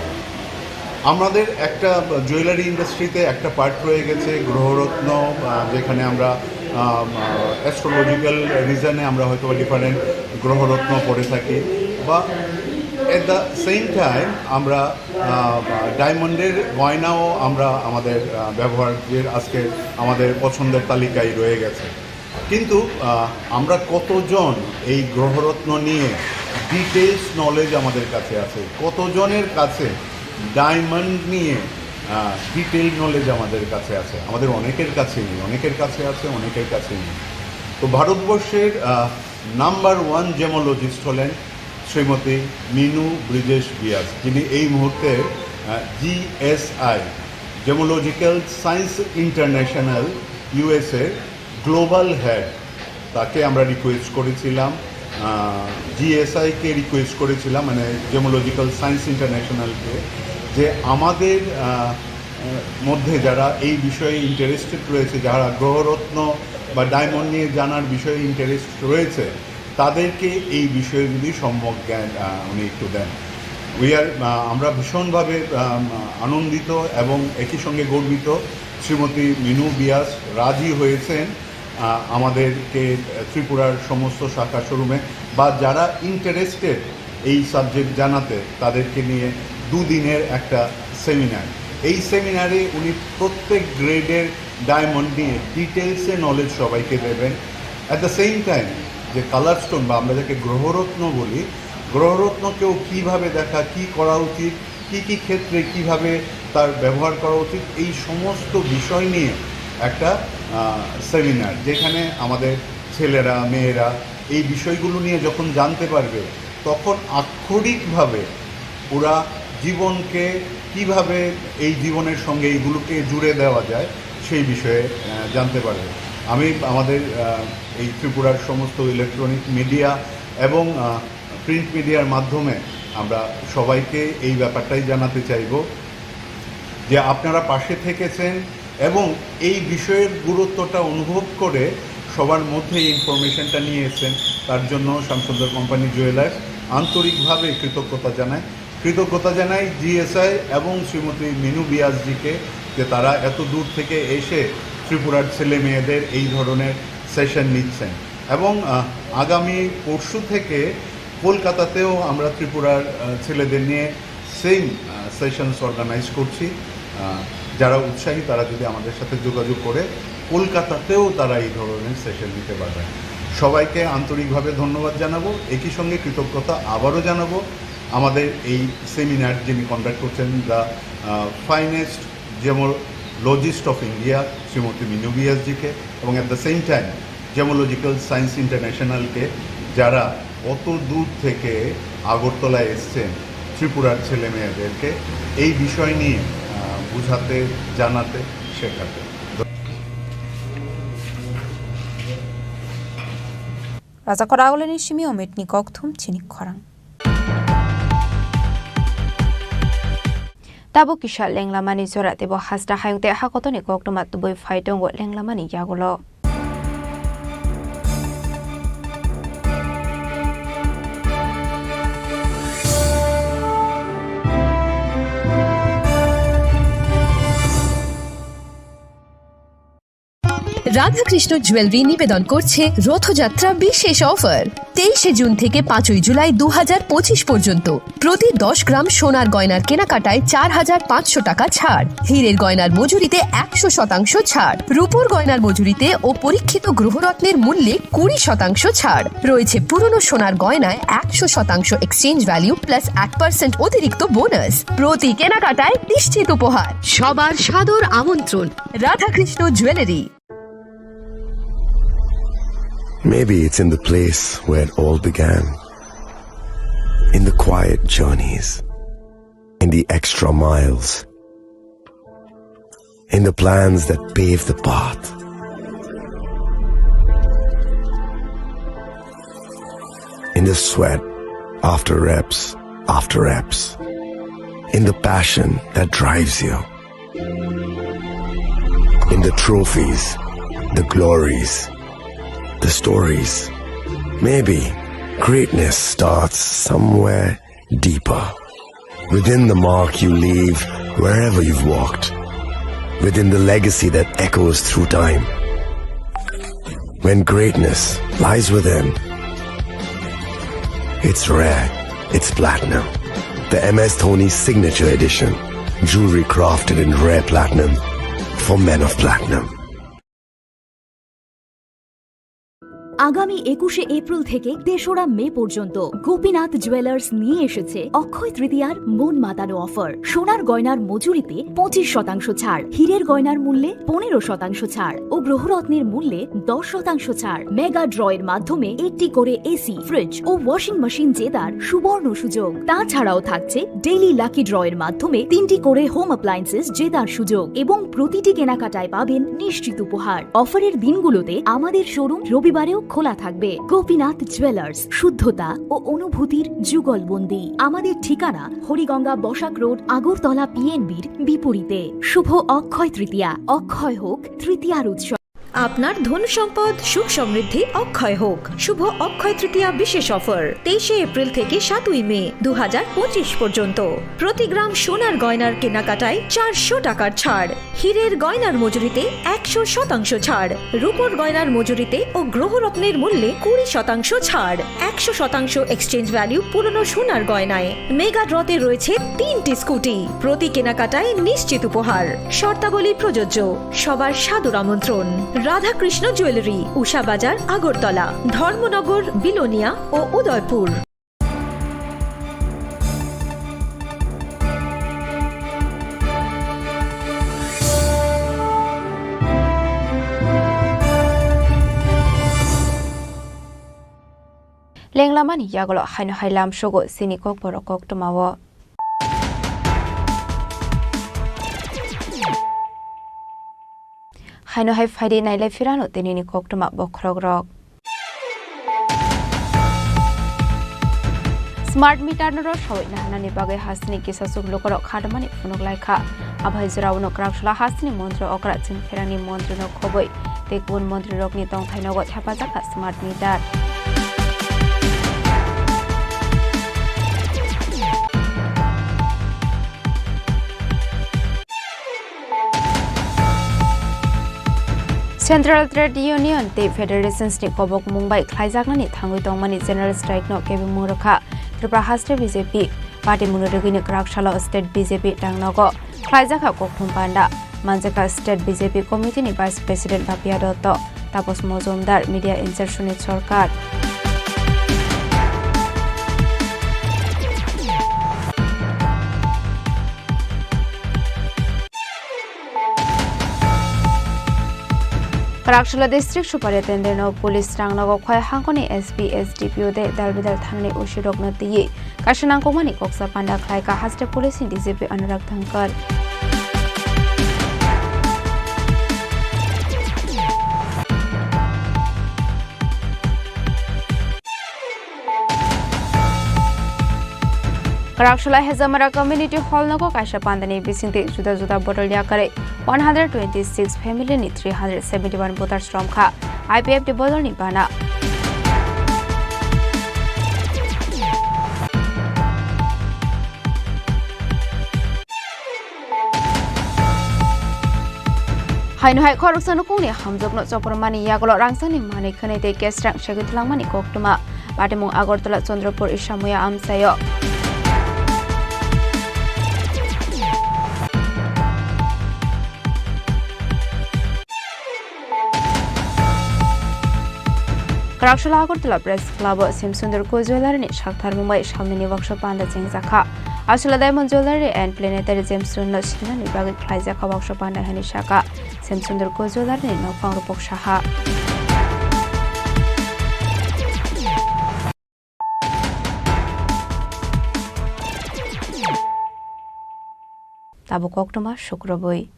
আমাদের একটা জুয়েলারি ইন্ডাস্ট্রিতে একটা পার্ট রয়ে গেছে গ্রহরত্ন, আহ, যেখানে আমরা, আহ, অ্যাস্ট্রোলজিক্যাল রিজনে আমরা হয়তো ডিফারেন্ট গ্রহরত্ন পড়ে থাকি, বা এট দ্য সেম টাইম আমরা, আহ, ডায়মন্ডের গয়নাও আমরা আমাদের, আহ, ব্যবহারের আজকে আমাদের পছন্দের তালিকায় রয়ে গেছে। কিন্তু, আহ, আমরা কতজন এই গ্রহরত্ন নিয়ে ডিটেলস নলেজ আমাদের কাছে আছে, কতজনের কাছে ডায়মন্ড নিয়ে, আহ, ডিটেইল নলেজ আমাদের কাছে আছে? আমাদের অনেকের কাছেই নেই, অনেকের কাছে আছে, অনেকের কাছেই নেই। তো ভারতবর্ষের, আহ, নাম্বার ওয়ান জেমোলজিস্ট হলেন শ্রীমতী মিনু ব্রিজেশ বিয়াস, যিনি এই মুহূর্তে, আহ, GSI, gemological science international, USA global head. তাকে আমরা রিকোয়েস্ট করেছিলাম, আহ, জিএসআইকে রিকোয়েস্ট করেছিলাম, মানে জেমোলজিক্যাল সায়েন্স ইন্টারন্যাশনালকে, যে আমাদের, আহ, মধ্যে যারা এই বিষয়ে ইন্টারেস্টেড রয়েছে, যারা গ্রহরত্ন বা ডায়মন্ড নিয়ে জানার বিষয়ে ইন্টারেস্ট রয়েছে, তাদেরকে এই বিষয়ে যদি সম্যক জ্ঞান, আহ, উনি একটু দেন। উই আর, আহ, আমরা ভীষণভাবে, আহ, আনন্দিত এবং একই সঙ্গে গর্বিত। শ্রীমতী মিনু বিয়াস রাজি হয়েছেন, আহ, আমাদেরকে ত্রিপুরার সমস্ত শাখা শোরুমে বা যারা ইন্টারেস্টেড এই সাবজেক্ট জানাতে, তাদেরকে নিয়ে দুদিনের একটা সেমিনার। এই সেমিনারে উনি প্রত্যেক গ্রেডের ডায়মন্ড নিয়ে ডিটেলসে নলেজ সবাইকে দেবেন। অ্যাট দ্য সেম টাইম, যে কালার স্টোন বা আমরা যাকে গ্রহরত্ন বলি, গ্রহরত্নকেও কীভাবে দেখা, কী করা উচিত, কী কী ক্ষেত্রে কীভাবে তার ব্যবহার করা উচিত, এই সমস্ত বিষয় নিয়ে একটা, আহ, সেমিনার, যেখানে আমাদের ছেলেরা, মেয়েরা এই বিষয়গুলো নিয়ে যখন জানতে পারবে, তখন আক্ষরিকভাবে ওরা জীবনকে কিভাবে, এই জীবনের সঙ্গে এইগুলোকে জুড়ে দেওয়া যায়, সেই বিষয়ে, আহ, জানতে পারবে। আমি আমাদের, আহ, এই ত্রিপুরার সমস্ত ইলেকট্রনিক মিডিয়া এবং, আহ, প্রিন্ট মিডিয়ার মাধ্যমে আমরা সবাইকে এই ব্যাপারটাই জানাতে চাইব যে আপনারা পাশে থেকেছেন এবং এই বিষয়ের গুরুত্বটা অনুভব করে সবার মধ্যে এই ইনফরমেশনটা নিয়ে এসেছেন। তার জন্য শ্যামসুন্দর কোম্পানি জুয়েলার্স আন্তরিকভাবে কৃতজ্ঞতা জানায়। কৃতজ্ঞতা জানাই জিএসআই এবং শ্রীমতী মিনু বিয়াসজিকে, যে তারা এত দূর থেকে এসে ত্রিপুরার ছেলে মেয়েদের এই ধরনের সেশন নিচ্ছেন। এবং, আহ, আগামী পরশু থেকে কলকাতাতেও আমরা ত্রিপুরার, আহ, ছেলেদের নিয়ে সেম, আহ, সেশনস অর্গানাইজ করছি। আহ, যারা উৎসাহী, তারা যদি আমাদের সাথে যোগাযোগ করে, কলকাতাতেও তারা এই ধরনের সেশন নিতে পারবেন। সবাইকে আন্তরিকভাবে ধন্যবাদ জানাবো, একই সঙ্গে কৃতজ্ঞতা আবারও জানাবো আমাদের এই সেমিনার যিনি কন্ডাক্ট করছেন, দ্য, আহ, finest gemologist of India, Shrimati Minu বিয়াসজিকে, এবং at the same time gemological science ইন্টারন্যাশনালকে, যারা অত দূর থেকে আগরতলায় এসছেন ত্রিপুরার ছেলে মেয়েদেরকে এই বিষয় নিয়ে, আহ, বুঝাতে, জানাতে, শেখাতে। Raja Koragolini simi ometni kokthum chini khorang. Tabuk kisa lenglamani jora teibo hasta hayung tei hakotoni koktwma tubui phai tongo lenglamani yagulo. Radhakrishna jewellery নিবেদন করছে রথযাত্রা বিশেষ অফার। তেইশে জুন থেকে পাঁচই জুলাই দু হাজার পঁচিশ পর্যন্ত প্রতি দশ গ্রাম সোনার গয়নার কেনাকাটায় চার হাজার পাঁচশো টাকা ছাড়, হীরের গয়নার মজুরিতে একশো শতাংশ ছাড়, রূপোর গয়নার মজুরিতে ও পরীক্ষিত গ্রহরত্নের মূল্যে কুড়ি শতাংশ ছাড়। রয়েছে পুরনো সোনার গয়নায় একশো শতাংশ এক্সচেঞ্জ ভ্যালু প্লাস এক পার্সেন্ট অতিরিক্ত বোনাস। প্রতি কেনাকাটায় নিশ্চিত উপহার। সবার সাদর আমন্ত্রণ। Radhakrishna jewellery. Maybe it's in the place where it all began. In the quiet journeys, in the extra miles, in the plans that pave the path, in the sweat after reps after reps, in the passion that drives you. In the trophies, the glories, the stories. Maybe greatness starts somewhere deeper. Within the mark you leave wherever you've walked. Within the legacy that echoes through time. When greatness lies within, it's rare, it's platinum. The M S Dhoni Signature Edition. Jewelry crafted in rare platinum for men of platinum. আগামী একুশে এপ্রিল থেকে তেসরা মে পর্যন্ত গোপীনাথ জুয়েলার্স নিয়ে এসেছে অক্ষয় তৃতীয়ার মন মাতানো অফার। সোনার গয়নার মজুরিতে পঁচিশ শতাংশ ছাড়, হীরের গয়নার মূল্যে পনেরো শতাংশ ছাড় ও গ্রহরত্নের মূল্যে দশ শতাংশ ছাড়। মেগা ড্রয়ের মাধ্যমে একটি করে এসি, ফ্রিজ ও ওয়াশিং মেশিন জেতার সুবর্ণ সুযোগ। তাছাড়াও থাকছে ডেইলি লাকি ড্রয়ের মাধ্যমে তিনটি করে হোম অ্যাপ্লায়েন্সেস জেতার সুযোগ এবং প্রতিটি কেনাকাটায় পাবেন নিশ্চিত উপহার। অফারের দিনগুলোতে আমাদের শোরুম রবিবারেও খোলা থাকবে। গোপীনাথ জুয়েলার্স, শুদ্ধতা ও অনুভূতির যুগলবন্দি। আমাদের ঠিকানা হরিগঙ্গা বসাক রোড, আগরতলা পিএনবির বিপরীতে। শুভ অক্ষয় তৃতীয়া, অক্ষয় হোক তৃতীয়ার উৎসব। আপনার ধন সম্পদ সুখ সমৃদ্ধি অক্ষয় হোক। শুভ অক্ষয় তৃতীয়া বিশেষ অফার তেইশে এপ্রিল থেকে সাতই মে দু হাজার পঁচিশ পর্যন্ত। প্রতি গ্রাম সোনার গয়নার কেনাকাটায় চারশো টাকার ছাড়, হীরের গয়নার মজুরিতে একশো শতাংশ ছাড়, রূপোর গয়নার মজুরিতে ও গ্রহরত্নের মূল্যে কুড়ি শতাংশ ছাড়, একশো শতাংশ এক্সচেঞ্জ ভ্যালু পুরনো সোনার গয়নায়। মেগা ড্রতে রয়েছে তিনটি স্কুটি, প্রতি কেনাকাটায় নিশ্চিত উপহার। শর্তাবলী প্রযোজ্য। সবার সাদর আমন্ত্রণ। রাধাকৃষ্ণ জুয়েলারি, উষা বাজার, আগরতলা, ধর্মনগর, বিলোনিয়া ও Udaipur. Lenglamani yagulo haino hai lamsogo chini kokborok koktwmao. Haino hai phaidi nailai phirano tinini koktwma bokhorokrok. Smart meter no rw sawui naharnani bagwi hasteni kisasuk lukurok khatamani phunuk laikha. Abai jorao no kwraksula hasteni montri okra chini pherangni montri no khobwi tei kubun montrirokni tongthai nogo thepajak kha smart meter. Central Trade Union tei Federations ni kobok mung bai khlaijaknani thangwi tongmani General Strike no kebengmung rwkha Tripura haste B J P. Party mungni rwgwino kwrak salo state B J P tangnogo khlaijakha kokthum panda. Manjakha State B J P Committee ni Vice President Bapia Dotto, Tapos Mojumdar, media in-charge Sunil Sarkar. Kwraksula District Superintendent o Police rangnogo khoi hangkoni S P, S D P O tei dalbidal thanani O C rokno twiwi kaisa nangkukmani koksa panda khlai kha haste police ni D G P Anurag Dhankar. Kwraksula Hejamara Community Hall nogo kaisa pandani bisingtwi juda juda bodol yakarwi one hundred twenty-six family ni three hundred seventy-one voters romkha I P F T bodolni bana. Haino hai khoroksa nukungni hamjokno chopor mani yagulo rangchakni manwi khwnwi tei kesrang segwi twlangmani koktwma. Patimung Agartala Chandrapur Isamuya amchaio. Kwraksula Agartala Press Club o Semsundar Co Jewellery ni saktharmung bai salnini baksa panda chengjakha. Asula Diamond Jewellery and Planetary Gemstone no sinani bagwi khlaijakha baksa panda hwnwi sakha Semsundar Co Jewellery ni nokphang rupok saha. Tabuk koktwma sukrubwi.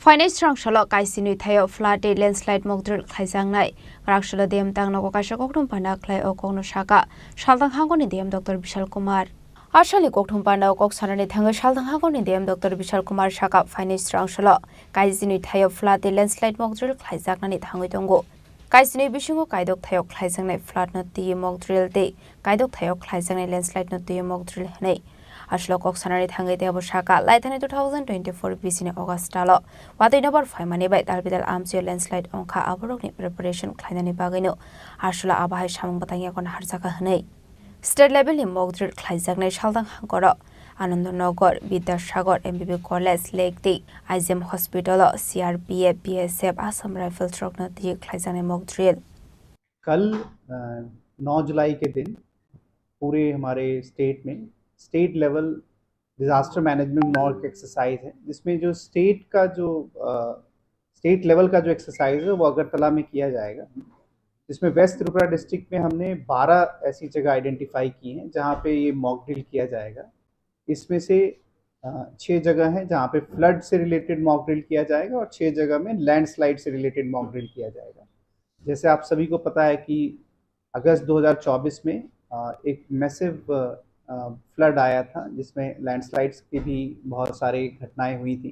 Phainai srang salo Kaisini thaio flood tei landslide mokdril khlaijaknai. Kwraksalo D M tangnogo kaisa koktwma panda khlai o kokno sakha Salthang hangkoni D M Doctor Bishal Kumar. Asalni koktwma panda o kok sanani thangwi Salthang hangkoni D M Doctor Bishal Kumar sakha phainai srang salo Kaisini thaio flood tei landslide mokdril khlaijaknani thangwi tongo. Kaisini bisingo kaidok thaio khlaijaknai flood no twiwi mokdril tei kaidok thaio khlaijaknai landslide no twiwi mokdril hwnwi. Aswlao kok sanani thangwi teibo sakha, laithani two thousand twenty-four B C ni August talo watwi nobar phaimani bai dalbidal amchaio landslide wngkha, aborokni preparation khlainani bagwino aswlao abo hai samung bwtang yago naharjakha hwnwi. State level ni mock drill khlaijaknai Salthang hangkoro Anandanagar, Bidyasagar, M B B College, Lekti, I G M Hospital o C R P F, B S F, Assam Rifles rokno twi khlaijaknai mock drill. कल, अ, नौ जुलाई के दिन पूरे हमारे स्टेट में state level disaster management mock exercise है, जिसमें जो स्टेट का जो, अ, स्टेट लेवल का जो एक्सरसाइज है, वो अगरतला में किया जाएगा, जिसमें वेस्ट त्रिपुरा डिस्ट्रिक्ट में हमने बारह ऐसी जगह आइडेंटिफाई की हैं, जहाँ पे ये मॉक ड्रिल किया जाएगा। इसमें से, अ, छः जगह हैं, जहाँ पे फ्लड से रिलेटेड मॉक ड्रिल किया जाएगा और छः जगह में लैंडस्लाइड से रिलेटेड मॉक ड्रिल किया जाएगा। जैसे आप सभी को पता है कि अगस्त दो हज़ार चौबीस में, अ, एक मैसिव, अ, अ, फ्लड आया था, जिसमें लैंडस्लाइड्स की भी बहुत सारी घटनाएं हुई थी।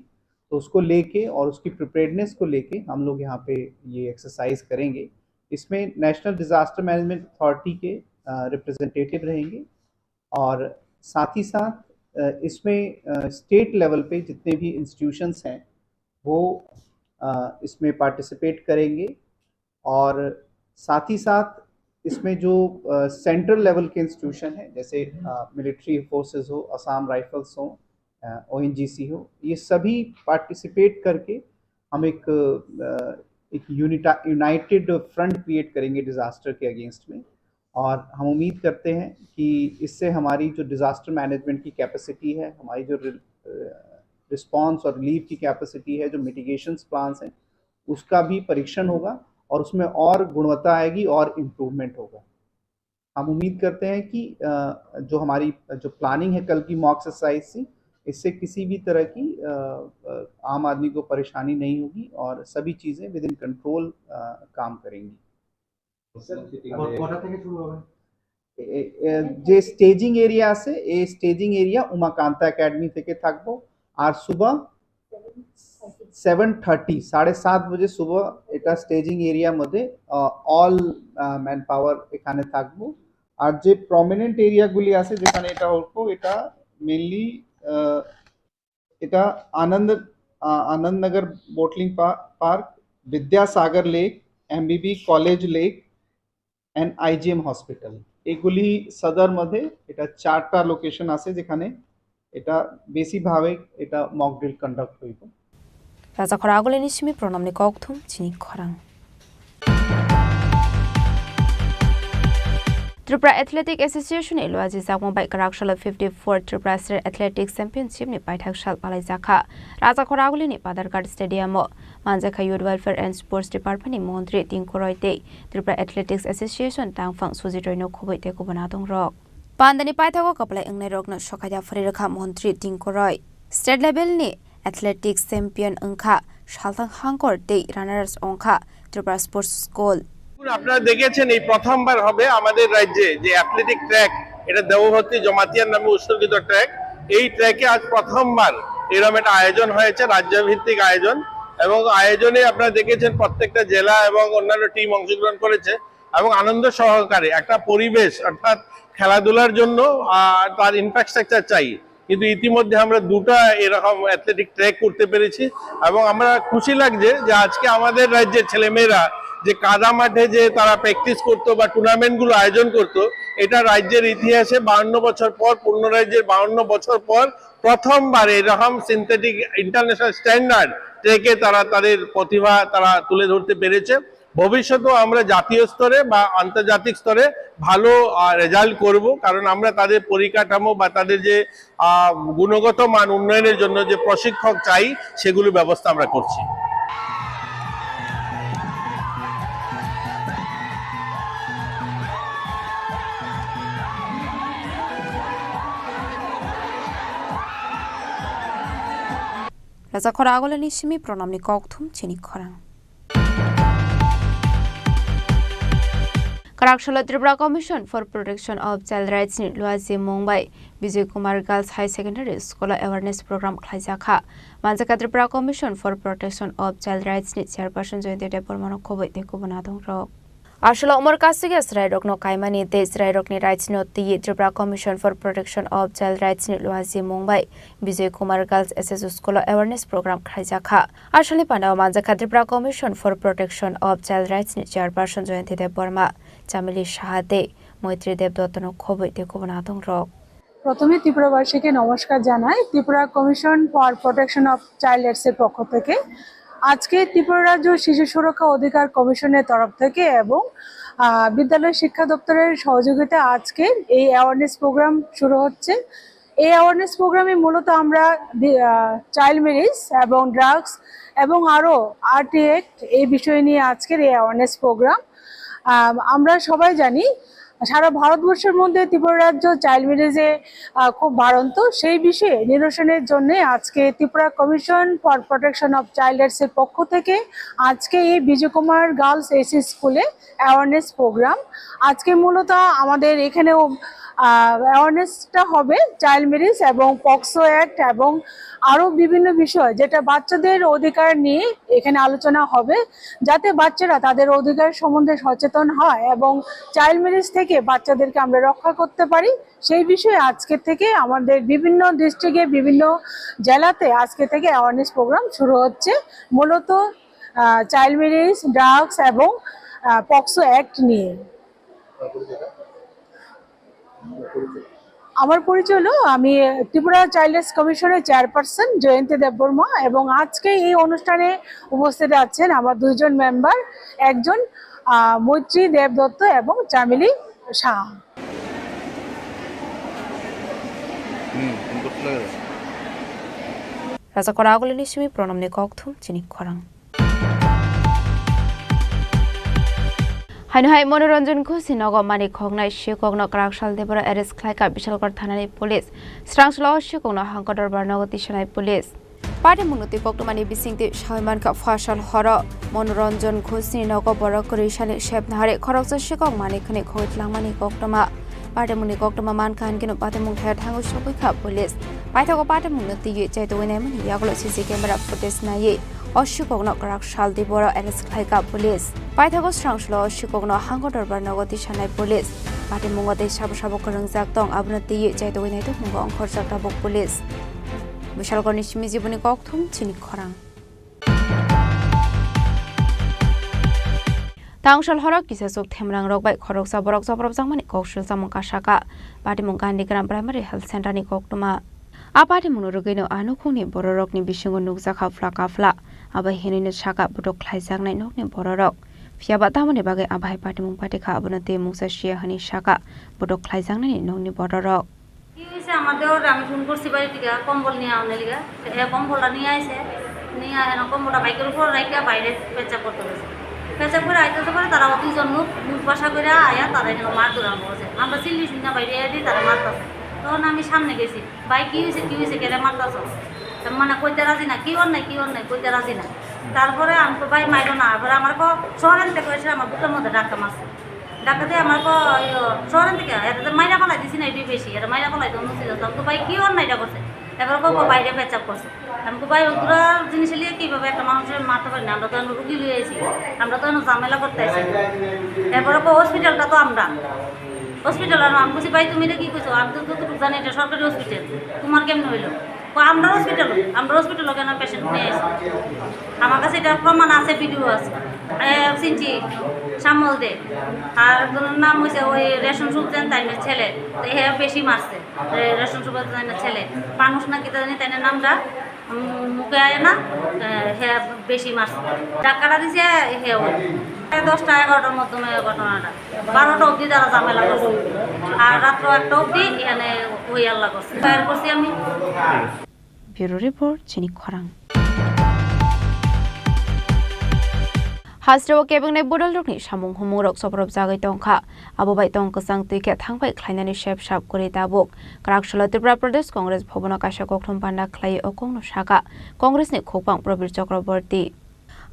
तो उसको लेके और उसकी प्रिपेयर्डनेस को लेके हम लोग यहाँ पे ये एक्सरसाइज करेंगे। इसमें नेशनल डिजास्टर मैनेजमेंट अथॉरिटी के रिप्रेजेंटेटिव रहेंगे और साथ ही साथ अ, इसमें स्टेट लेवल पे जितने भी इंस्टीट्यूशंस हैं वो अ, इसमें पार्टिसिपेट करेंगे और साथ ही साथ इसमें जो सेंट्रल लेवल के इंस्टीट्यूशन है, जैसे मिलिट्री फोर्सेस हो, असम राइफल्स हो, ओ एन जी सी हो, ये सभी पार्टिसिपेट करके हम एक अ, एक यूनिटा यूनाइटेड फ्रंट क्रिएट करेंगे डिजास्टर के अगेंस्ट में। और हम उम्मीद करते हैं कि इससे हमारी जो डिजास्टर मैनेजमेंट की कैपेसिटी है, हमारी जो रिस्पॉन्स और रिलीफ की कैपेसिटी है, जो मिटिगेशन प्लान्स हैं, उसका भी परीक्षण होगा और उसमें और गुणवत्ता आएगी और इम्प्रूवमेंट होगा। हम उम्मीद करते हैं कि अ, जो हमारी जो प्लानिंग है कल की मॉक एक्सरसाइज से, इससे किसी भी तरह की अ, अ, आम आदमी को परेशानी नहीं होगी और सभी चीज़ें विद इन कंट्रोल काम करेंगी। কটা থেকে শুরু হবে? এ- এ- যে স্টেজিং এরিয়া আছে, এই স্টেজিং এরিয়া উমাকান্তা একাডেমি থেকে থাকবো। আর সুবহ সেভেন থার্টি, সাড়ে সাত বাজে সুবহ এটা স্টেজিং এরিয়ার মধ্যে অল ম্যান পাওয়ার এখানে থাকবো। আর যে প্রমিনেন্ট এরিয়াগুলি আছে যেখানে এটা হতো, এটা মেনলি এটা আনন্দ আ- আনন্দনগর বোটলিং পা- park, Bidyasagar lake, MBB college lake and IGM hospital. এগুলি সদর মধ্যে এটা চারটা লোকেশন আছে যেখানে এটা বেশিভাবে এটা মক ড্রিল কন্ডাক্ট হইব। Raja khoragulini simi pronamni kokthum chini khorang. Tripura Athletic Association ni luaji jakma bai kwrak salo fifty four Tripura State Athletics Championship ni paithak sal palaijakha. Raja khoragulini Padarghat Stadium o manjakha Youth Welfare and Sports Department ni montri Tinku Roy tei Tripura Athletics Association tangphang Sujit Roy no khoboi tei kubun adong rok. Pandani paithago kwplai wngnairokno sokaida phari rwkha Montri Tinku Roy. State level ni athletics champion wngkha Salthang Hangkor tei runners wngkha Tripura Sports School. আপনারা দেখেছেন, এই প্রথমবার হবে আমাদের রাজ্যে যে athletic track, এটা দেবভর্তি জমাতিয়ার নামে উৎসর্গিত ট্র্যাক। এই ট্র্যাকে আজ প্রথমবার এরকম একটা আয়োজন হয়েছে, রাজ্যভিত্তিক আয়োজন। এবং আয়োজনে আপনারা দেখেছেন, প্রত্যেকটা জেলা এবং অন্যান্য টিম অংশগ্রহণ করেছে এবং আনন্দ সহকারে একটা পরিবেশ, অর্থাৎ খেলাধুলার জন্য আহ, তার ইনফ্রাস্ট্রাকচার চাই, কিন্তু ইতিমধ্যে আমরা দুটা এরকম অ্যাথলেটিক ট্র্যাক করতে পেরেছি। এবং আমরা খুশি লাগছে যে আজকে আমাদের রাজ্যের ছেলেমেয়েরা যে কাদা মাঠে যে তারা প্র্যাকটিস করতো বা টুর্নামেন্টগুলো আয়োজন করতো, এটা রাজ্যের ইতিহাসে বাহান্ন বছর পর, পূর্ণ রাজ্যের বাহান্ন বছর পর প্রথমবার এরকম সিনথেটিক ইন্টারন্যাশনাল স্ট্যান্ডার্ড ট্র্যাকে তারা তাদের প্রতিভা তারা তুলে ধরতে পেরেছে। ভবিষ্যতেও আমরা জাতীয় স্তরে বা আন্তর্জাতিক স্তরে ভালো রেজাল্ট করব, কারণ আমরা তাদের পরিকাঠামো বা তাদের যে আহ, গুণগত মান উন্নয়নের জন্য যে প্রশিক্ষক চাই, সেগুলো ব্যবস্থা আমরা করছি। Raja khoragulini simi pronamni kokthum chini khorang. Kwraksalo Tripura Commission for Protection of Child Rights ni luaji mung bai Bijoy Kumar Girls High Secondary School o awareness program khlaijakha. Manjakha Tripura Commission for Protection of Child Rights ni chairperson Jayanti Debbarma no khoboi tei kubun adong rok. Aswla umor kasige chwrairokno kaimani tei chwrairokni rights no twiwi Tripura Commission for Protection of Child Rights ni luaji mung bai Bijoy Kumar Girls S S School o awareness program khlaijakha. Aswlni pandao manjakha Tripura Commission for Protection of Child Rights ni chairperson Jayanti Debbarma, Chamili Saha tei Moitri Debdotto no khoboi tei kubun adong rok. প্রথমে ত্রিপুরাবাসীকে নমস্কার জানাই Tripura commission for protection of child rights এর পক্ষ থেকে। আজকে ত্রিপুরা রাজ্য শিশু সুরক্ষা অধিকার কমিশনের তরফ থেকে এবং আহ, বিদ্যালয় শিক্ষা দপ্তরের সহযোগিতায় আজকে এই অ্যাওয়ারনেস প্রোগ্রাম শুরু হচ্ছে। এই অ্যাওয়ারনেস প্রোগ্রামে মূলত আমরা চাইল্ড ম্যারেজ এবং ড্রাগস এবং আরও আরটি অ্যাক্ট এই বিষয় নিয়ে আজকের এই অ্যাওয়ারনেস প্রোগ্রাম। আমরা সবাই জানি সারা ভারতবর্ষের মধ্যে ত্রিপুরা রাজ্য চাইল্ড ম্যারেজে, আহ, খুব বাড়ন্ত। সেই বিষয়ে নিরসনের জন্য আজকে Tripura commission for protection of child rights এর পক্ষ থেকে আজকে এই বিজয় কুমার গার্লস এসি স্কুলে অ্যাওয়ারনেস প্রোগ্রাম। আজকে মূলত আমাদের এখানেও, আহ, অ্যাওয়ারনেসটা হবে চাইল্ড ম্যারেজ এবং পক্সো অ্যাক্ট এবং আরও বিভিন্ন বিষয়, যেটা বাচ্চাদের অধিকার নিয়ে এখানে আলোচনা হবে, যাতে বাচ্চারা তাদের অধিকার সম্বন্ধে সচেতন হয় এবং চাইল্ড ম্যারেজ থেকে বাচ্চাদেরকে আমরা রক্ষা করতে পারি। সেই বিষয়ে আজকে থেকে আমাদের বিভিন্ন ডিস্ট্রিক্টে, বিভিন্ন জেলাতে আজকে থেকে অ্যাওয়ারনেস প্রোগ্রাম শুরু হচ্ছে। মূলত, আহ, চাইল্ড ম্যারেজ, ড্রাগস এবং, আহ, পক্সো অ্যাক্ট নিয়ে। আমার পরিচয় হলো, আমি ত্রিপুরা চাইল্ড রাইটস কমিশনের চেয়ারপারসন জয়ন্তী দেববর্মা এবং আজকে এই অনুষ্ঠানে উপস্থিত আছেন আমার দুইজন মেম্বার, একজন, আহ, মৈত্রী দেবদত্ত এবং চামেলি Shah. Raja Kora Agulini simi pronomni kokthum chini khorang. Haino hai Manoranjan Ghosh ni nogo mani khoknai sikokno kwrak sal de boro arrest khlaikha Bishalgarh thanani police. Srangchwla o sikokno hangko dorbar nogo tisanai police. Patimungno twi koktwmani bisingtwi sawi mankha, phasal horo Manoranjan Ghosh ni nogo borok kwrwi sani sep nahari khoroksa sikok mani khwnwi khogwi tlangmani koktwma. Patimungni koktwma mankha hinkhe no patimung thaya thangwi sogwi kha police. Paithago patimungno twiwi chaitogwi naimani yagulo C C camera footage naiwi o sikokno kwrak sal di boro arrest khlaikha police. Paithago srangchwla o sikokno hangko dorbar nogo tisanai police. Patimungo tei sabo sabo kwrwngjak tong, abono twiwi chaitogwi naitokmungo ongkhorjak tabuk police. Bishalgarh ni simi jiboni kokthum chini khorang. Tangsal horo kisachuk themrangrok bai khoroksa borok chopropjakmani kok swijak mung kasaka. Patimung Gandhigram Primary Health Center ni koktwma. A patimungno rwgwino a nukhungni bororokni bisingo nukjakha phla kaphla. Abo hinwino saka botok khlaijaknai nokni bororok. Phiyaba tamoni bagwi a bahai patimung patikha, abono tei mungsa siya hwnwi saka botok khlaijaknaini nokni bororok. কি হয়েছে? আমার দেওররে আমি ফোন করছি বাড়ি থেকে কম্বল নিয়ে আওয়ার লিগা। তো হে কম্বলটা নিয়ে আইছে, নিয়ে আয় না কম্বলটা বাইকের উপর রাখিয়া বাইরে পেচ্ছাপ করতে গেছে। পেচ্ছাপ করে আইতে আইতে পরে তারা দুইজন মুখ, মুখ বাসা করে আয়া তারা এখানে মারধর আরম্ভ করছে। আমরা চিল্লি শুনি না বাইরে এসে তারা মারতেছে। তখন আমি সামনে গেছি, "ভাই, কি হয়েছে, কি হয়েছে, কেন মারতেছ?" তো মানে কইতে রাজি না, "কি অন্যায়, কি অন্যায়?" কইতে রাজি না। তারপরে আমি তো, "ভাই, মাইরো না।" এবার আমার কো-, শহরের থেকে এসে আমার বুকের মধ্যে ধাক্কা মারছে। ডাকাতে আমার কো-, ইয়ো, শহরের থেকে, এটা তো মাইরা ফালাই দিছি না, এটাই বেশি, এটা মাইরা ফালাই তো মুসি যাচ্ছে। আমি তো, "ভাই, কি অন্যায়টা করছে?" এবার কো, "বাইরে পেচ্ছাপ করছে।" আমি তো, "ভাই, ওগুলা জিনিস নিয়ে কিভাবে একটা মানুষের মারতে পারি না? আমরা তো এখন রুগী লইয়া আইছি, আমরা তো এখন ঝামেলা করতে আইছি।" এরপরে কো, "হসপিটালটা তো আমরা, হসপিটাল আর আমি।" বলছি, "ভাই, তুমি এটা কি কইছো? আমি তো যতটুকু জানি এটা সরকারি হসপিটাল, তোমার কেমনে হইলো?" কো, "আমরা হসপিটাল, আমরা হসপিটাল কেন পেশেন্ট নিয়ে আইছি?" আমার কাছে এটার প্রমাণ আছে, ভিডিও আছে। এ, চিনছি, শ্যামল দে। আর একজনের নাম হইছে ওই রেশন সুলতান তাইনের ছেলে, তো হে বেশি মারছে। এ, রেশন সুলতান তাইনের ছেলে। মানুষ নাকি জানি তাইনের নামটা, উম, মুখে আয় না, এ, হে বেশি মারছে। ধাক্কাটা দিছে হে ওই। প্রায় দশটা এগারোটার মধ্যে ঘটনাটা। বারোটা অবধি তারা ঝামেলা করছে। আর রাত্র একটা অবধি এখানে হই হাল্লা করছে। ফায়ার করছি আমি। Bureau Report, chini khorang. Hasteo kebengni bodolrokni samung humungrok chopropjagwi tongkha. Abo bai tong kwchang twi khe thangbai khlainani sep sap kwrwi tabuk. Kwraksalo Tripura Pradesh Congress Bhavan-o kaisa kokthum panda khlaiwi o kokno sakha Congressni khukbang Prabir Chakraborty.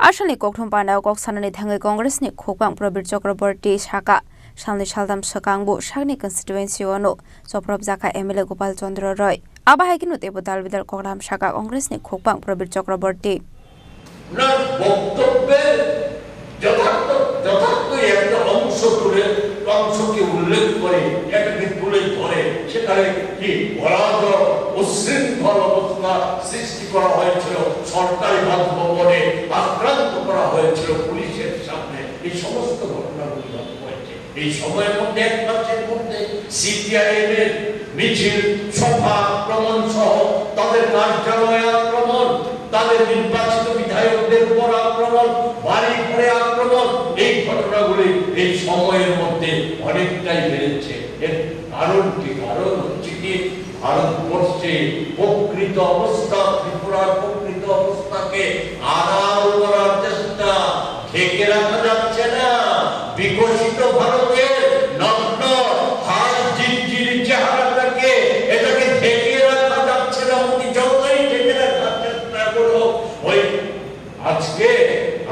Asalni kokthum pandao kok sanani thangwi Congressni khukbang Prabir Chakraborty sakha, salni saltham swkangbo sakni constituency-o'-no chopropjakha M L A Gopal Chandra Roy. Abo hai kheno teibo dal bidal koklam sakha Congressni khukbang Prabir Chakraborty. ওনার বক্তব্যের যথার্থ, যথার্থ একটা অংশ তুলে, অংশকে উল্লেখ করে, এটাকে তুলে ধরে, সেখানে কি অরাজক, উচ্ছৃঙ্খল অবস্থা সৃষ্টি করা হয়েছিল, সরকারি বাসভবনে আক্রান্ত করা হয়েছিল পুলিশের সামনে, এই সমস্ত ঘটনাগুলি ঘটে। এই সময়ের মধ্যে, এক মাসের মধ্যে সিপিআইএম এর মিছিল, সভা, আক্রমণ সহ তাদের কার্যালয়ে আক্রমণ, তাদের নির্বাচিত বিধায়কদের উপর আক্রমণ, বাড়ি ঘরে আক্রমণ, এই ঘটনাগুলি এই সময়ের মধ্যে অনেকটাই বেড়েছে। এর কারণ কি? কারণ হচ্ছে কি, ভারতবর্ষে প্রকৃত অবস্থা, ত্রিপুরার প্রকৃত অবস্থাকে আড়াল করার চেষ্টা, ঢেকে রাখা যাচ্ছে না। বিকশিত ভারতের নগ্ন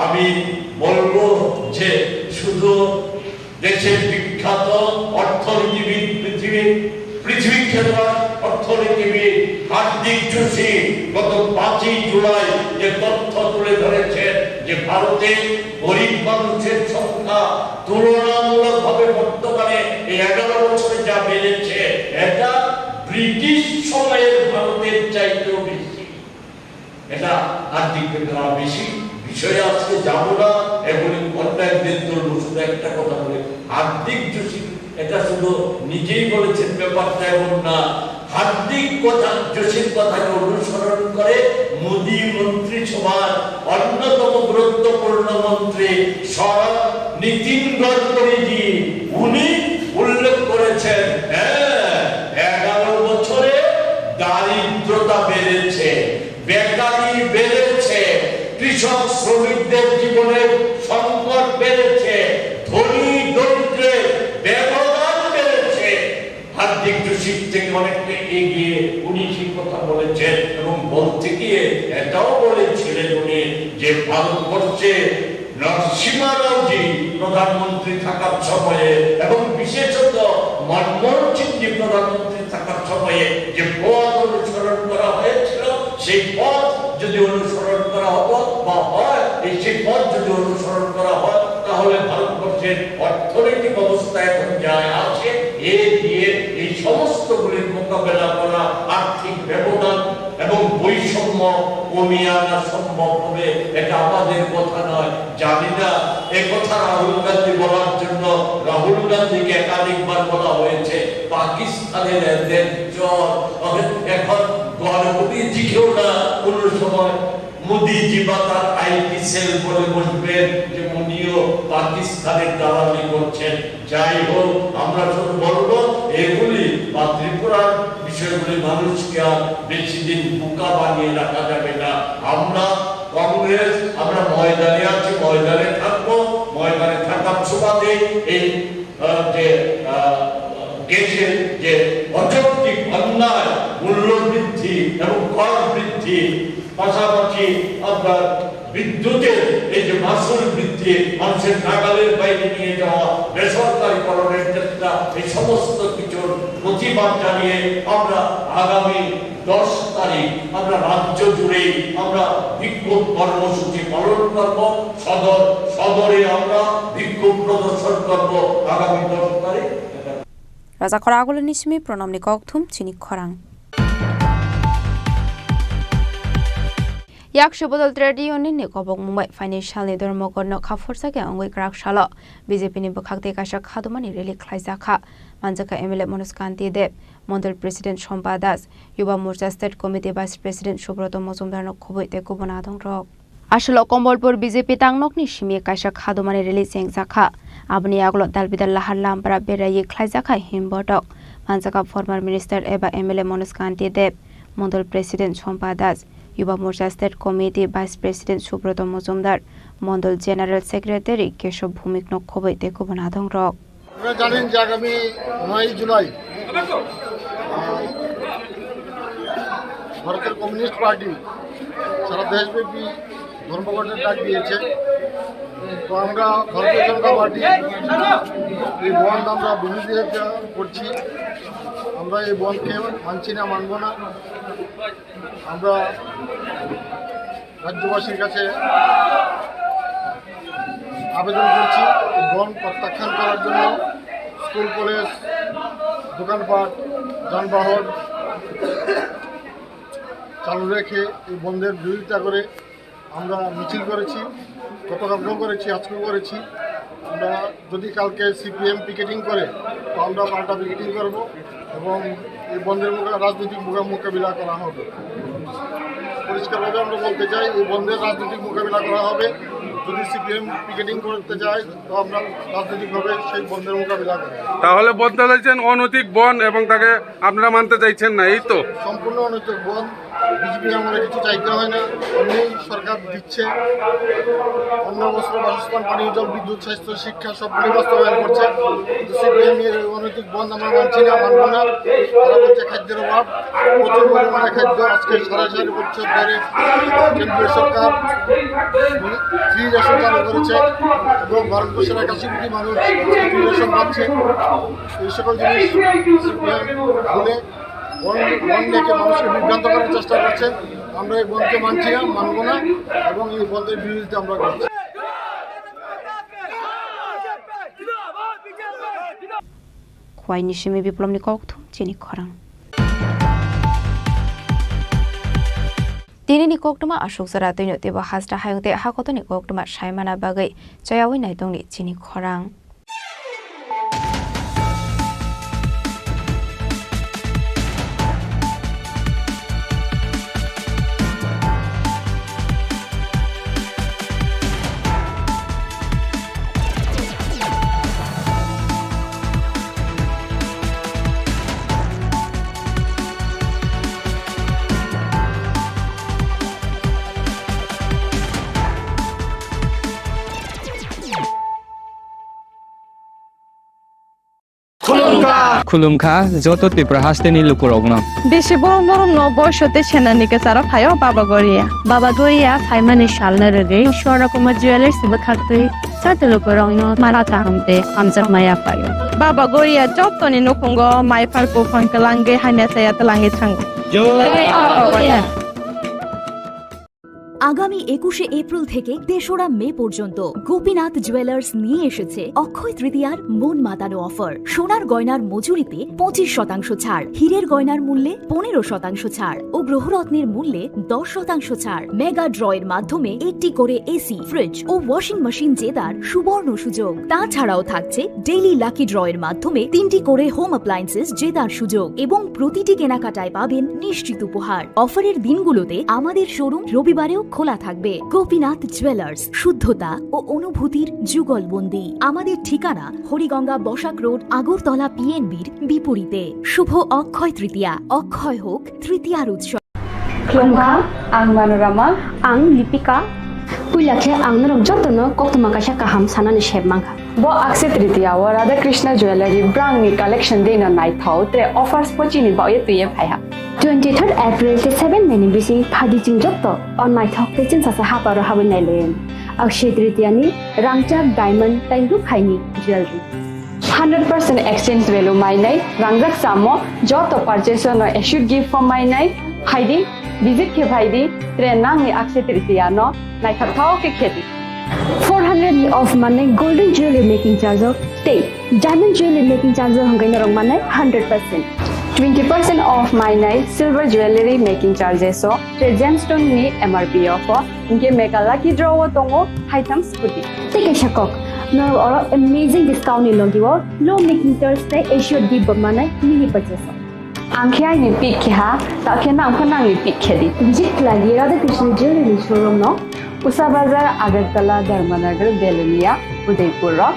আমি বলবো যে শুধু দেশের বিখ্যাত অর্থনীতিবিদ, পৃথিবীর, পৃথিবীর সেরা অর্থনীতিবিদ হার্দিক যোশী গত পাঁচই জুলাই যে তথ্য তুলে ধরেছেন যে ভারতে গরিব মানুষের সংখ্যা তুলনামূলকভাবে বর্তমানে এই এগারো বছরে যা বেড়েছে, এটা ব্রিটিশ সময়ের ভারতের চাইতেও বেশি। এটা হার্দিক বেলা বেশি বিষয়ে আজকে যাব না। এগুলি অন্যায় বিরুদ্ধে শুধু একটা কথা বলে, হার্দিক যোশী এটা শুধু নিজেই বলেছেন, ব্যাপারটা এমন না। হার্দিক কথা, যোশীর কথাকে অনুসরণ করে মোদী মন্ত্রিসভার অন্যতম গুরুত্বপূর্ণ মন্ত্রী শরৎ, নীতিন গডকরিজি, উনি উল্লেখ করেছেন, হ্যাঁ, এগারো বছরে দারিদ্রতা বেড়েছে, বেকারি বেড়েছে, কৃষক শ্রমিকদের জীবনের সংকট বেড়েছে, ধনী দরিদ্রের ব্যবধান বেড়েছে। হার্দিক যোশীর থেকে অনেকটা এগিয়ে উনি সেই কথা বলেছেন এবং বলতে গিয়ে এটাও বলেছিলেন উনি যে ভারতবর্ষে নরসিংহ রাওজি প্রধানমন্ত্রী থাকার সময়ে এবং বিশেষত মনমোহন সিংজি প্রধানমন্ত্রী থাকার সময়ে যে পথ অনুসরণ করা হয়েছিল, সেই পথ যদি অনুসরণ করা হতো বা হয়, এই সেই পথ যদি অনুসরণ করা হয়, তাহলে ভারতবর্ষের অর্থনৈতিক অবস্থা এখন যা আছে, এ দিয়ে এই সমস্তগুলির মোকাবেলা করা, আর্থিক ব্যবধান এবং বৈষম্য কমিয়ে আনা সম্ভব হবে। এটা আমাদের কথা নয়, জানি না। এ কথা রাহুল গান্ধী বলার জন্য রাহুল গান্ধীকে একাধিকবার বলা হয়েছে পাকিস্তানের এজেন্ট, চোর। এখন গণমোদীজিকেও না কোনো সময় মোদীজি বা তার আইটি সেল বলে বসবেন যে উনিও পাকিস্তানের দালালি করছেন। যাই হোক, আমরা শুধু বলবো এগুলি বা ত্রিপুরার বিষয়গুলি মানুষকে আর বেশি দিন বোকা বানিয়ে রাখা যাবে না। আমরা কংগ্রেস, আমরা ময়দানে আছি, ময়দানে থাকবো। ময়দানে থাকার সুবাদে এই, আহ, যে, আহ, দেশের যে অযৌক্তিক অন্যায়, মূল্য বৃদ্ধি এবং কর বৃদ্ধি, পাশাপাশি আপনার বিদ্যুতের এই যে মাসুল বৃদ্ধি, মানুষের নাগালের বাইরে নিয়ে যাওয়া, বেসরকারীকরণের চেষ্টা, এই সমস্ত কিছুর প্রতিবাদ জানিয়ে আমরা আগামী দশ তারিখ আমরা রাজ্য জুড়েই আমরা বিক্ষোভ কর্মসূচি পালন করব। সদর, সদরে আমরা বিক্ষোভ প্রদর্শন করব আগামী দশ তারিখ। Rajakhor Agulini simi Pranamni kokthum chini khorang. Yaksu Bodol Trade Union ni kobok mungbai phaini salni Dharmanagar no khaphursa khe wngwi kwrak salo B J P ni bwkhak tei kaisa khadumani rally khlaijakha. Manjakha M L A Manoj Kanti Deb, Mondol President Sompa Das, Yuba Morcha State Committee Vice President Subroto Mojumdar no khubui tei kubun adongrok. Aswk Kombolpur B J P tangnokni simi kaisa khadumani rally chengjakha. Aboni yagulo dalbidal lahar lampra beraiwi khlaijakha himbotok. Manjakha former minister eba M L A Manoj Kanti Deb, Mondol President Sompa Das, Yuba Morcha State Committee Vice President Subroto Mojumdar, Mondol General Secretary Keshob Bhumik no khoboi tei kubun adongrok. আপনারা জানেন যে আগামী নয়ই জুলাই, আহ, ভারতের communist party সারা দেশব্যাপী ধর্মঘটের ডাক দিয়েছে। তো আমরা ভারতীয় জনতা পার্টি এই বন্ধ আমরা বিরোধিতা করছি। আমরা এই বন্ধকে মানছি না, মানব না। আমরা রাজ্যবাসীর কাছে আবেদন করছি এই বন্ধ প্রত্যাখ্যান করার জন্য। স্কুল, কলেজ, দোকানপাট, যানবাহন চালু রেখে এই বন্ধের বিরোধিতা করে আমরা মিছিল করেছি, গতকালকেও করেছি, আজকেও করেছি। আমরা যদি কালকে সিপিএম পিকেটিং করে, তো আমরা পাল্টা পিকেটিং করব এবং এই বন্ধের মোকা-, রাজনৈতিক মোকা-, মোকাবিলা করা হবে। পরিষ্কারভাবে আমরা বলতে চাই, এই বন্ধের রাজনৈতিক মোকাবিলা করা হবে। যদি সিপিএম পিকেটিং করতে চায়, তো আমরা রাজনৈতিকভাবে সেই বন্ধের মোকাবিলা করব। তাহলে বলতে চাইছেন অনৈতিক বন্ধ এবং তাকে আপনারা মানতে চাইছেন না, এই তো? সম্পূর্ণ অনৈতিক বন্ধ। বিজেপি আমলে কিছু চাইতে হয় না, এমনি সরকার দিচ্ছে। অন্ন, বস্ত্র, বাসস্থান, পানীয় জল, বিদ্যুৎ, স্বাস্থ্য, শিক্ষা সবগুলি বাস্তবায়ন করছে। কিন্তু সিপিএম এর অনৈতিক বন্ধ আমরা মানছি না, মানবো না। তারা বলছে খাদ্যের অভাব, প্রচুর পরিমাণে খাদ্য আজকে সাড়ে চার বছর ধরে কেন্দ্রীয় সরকার ফ্রি রেশন চালু করেছে এবং ভারতবর্ষের একাশি কোটি মানুষ ফ্রি রেশন পাচ্ছে। এই সকল জিনিস সিপিএম ভুলে বন-, বন ডেকে মানুষকে বিভ্রান্ত করার চেষ্টা করছে। আমরা এই বনকে মানছি না, মানবো না এবং এই বন্ধের বিরোধিতা আমরা করছি। Khwai ni simi Biplomni kokthum chini khorang. Tini ni koktwma aswk jora twino teibo hasta hayung tei hakotoni koktwma saimana bagwi chayawi naitongni chini khorang. Khulumkha joto Tripura hasteni lukurokno. Bisi borom borom no boiso tei senani kwcharo phaio Baba Goria. Baba Goria phaimani salno rwgwi Swarna Kumar Jewellers bwkhaktwi joto lukurokno mala kaham tei hamjakma yaphaio. Baba Goria jotoni nukhungo maiphar buphang twlangwi hamya chaya twlangwi thango. Jai Baba Goria. আগামী একুশে এপ্রিল থেকে তেসরা মে পর্যন্ত গোপীনাথ জুয়েলার্স নিয়ে এসেছে অক্ষয় তৃতীয়ার মন মাতানো অফার। সোনার গয়নার মজুরিতে পঁচিশ শতাংশ ছাড়, হীরের গয়নার মূল্যে পনেরো শতাংশ ছাড় ও গ্রহরত্নের মূল্যে দশ শতাংশ ছাড়। মেগা ড্রয়ের মাধ্যমে একটি করে এসি, ফ্রিজ ও ওয়াশিং মেশিন জেতার সুবর্ণ সুযোগ। তাছাড়াও থাকছে ডেইলি লাকি ড্রয়ের মাধ্যমে তিনটি করে হোম অ্যাপ্লায়েন্সেস জেতার সুযোগ এবং প্রতিটি কেনাকাটায় পাবেন নিশ্চিত উপহার। অফারের দিনগুলোতে আমাদের শোরুম রবিবারেও খোলা থাকবে। গোপীনাথ জুয়েলার্স, শুদ্ধতা ও অনুভূতির যুগলবন্দি। আমাদের ঠিকানা হরিগঙ্গা বসাক রোড, আগরতলা পিএনবির বিপরীতে। শুভ অক্ষয় তৃতীয়া, অক্ষয় হোক তৃতীয়ার উৎসব। Khulumkha, ang Manorama. Ang Lipika. Puila khe ang norok jotono koktwma kaisa kaham sanani sep mankha. Bo Akshaya Tritiya o Radha Krishna Jewellery brangni collection dino naithok tre offers bo chini baoye twiye phaiha. Twenty third April tei seven May ni bising phadi chwng joto o naithok tei chwngsacha haparo habwi nailayan. Akshaya Tritiya ni rangchak diamond tei rukhaini jewellery. Hundred percent exchange value mainai, rangjak samo joto purchase no assured gift form mainai, phaidi, visit khe phaidi, tre nangni Akshaya Tritiya no naithok thok khe khedi. Four hundred ni off mannai golden jewelry making charge o tei diamond jewelry making charge o hwnkhe norok mannai hundred percent. Twenty percent off mainai silver jewelry making charges o tre gemstone ni M R P o pho. Hinkhe mega lucky draw o tongo haitham scooty. Tei kaisa kok, norok oro amazing discount ni logi o low making charge tei assured gift bo manai mini purchase o. Ang khe aini pick khe ha, ta khe nang pho nangni pick khe di. Visit khlai di Radha Krishna Jewelry showroom no. Usa Bazar, Agartala, Dharmanagar, Belonia, Udaipur o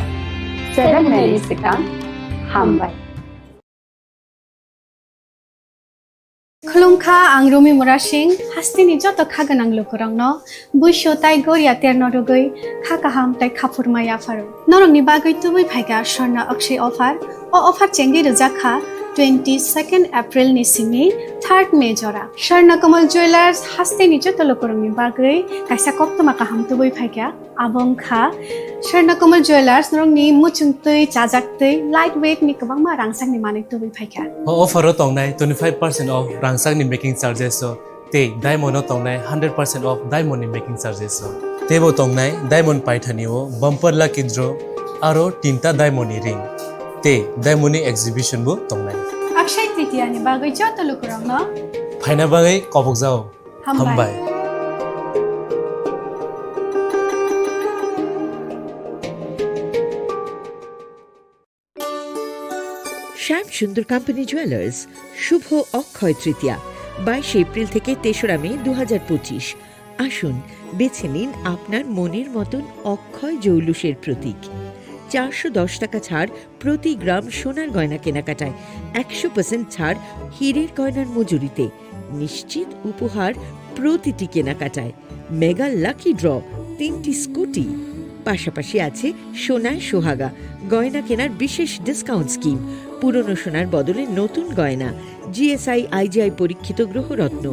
seven May ni swkang. Hambai. Khulumkha, ang Rumi Murasing, hasteni joto kha gwnang lukurokno buisu tai goria terno rwgwi kha kaham tai kha phurma yapharo. Norokni bagwi tubui phaikha Swarna Akshay offer. O offer chengwi rwjak kha twenty second April ni simi third May jora. Swarna Kamal Jewellers hasteni joto lukurokni bagwi kaisa koktwma kaham tubui phaikha. Abo wngkha Swarna Kamal Jewellers, norokni muchungtwi, chajaktwi, light weight ni kwbangma rangchakni manwi tubui phaikha. O offer o tongnai twenty five percent off rangchakni making charges o tei diamond o tongnai hundred percent off diamond ni making charges o. Teibo tongnai diamond paithani o bumper lucky draw aro tinta diamond ni ring tei diamond ni exhibition bo tongnai. Akshaya Tritiya ni bagwi joto lukurokno phaina bagwi kobokjao. Hambai. Hambai. শ্যাম সুন্দর company jewellers, শুভ অক্ষয় তৃতীয়া, বাইশে এপ্রিল থেকে তেসরা মে দু হাজার পঁচিশ। আসুন, বেছে নিন আপনার মনের মতন অক্ষয় জৌলুসের প্রতীক। চারশো দশ টাকা ছাড় প্রতি গ্রাম সোনার গয়না কেনাকাটায়, একশো পার্সেন্ট ছাড় হীরের গয়নার মজুরিতে, নিশ্চিত উপহার প্রতিটি কেনাকাটায়। মেগা লাকি ড্র, তিনটি স্কুটি, পাশাপাশি আছে সোনায় সোহাগা, গয়না কেনার বিশেষ ডিসকাউন্ট স্কিম, পুরনো সোনার বদলে নতুন গয়না, জিএসআই আইজিআই পরীক্ষিত গ্রহরত্ন,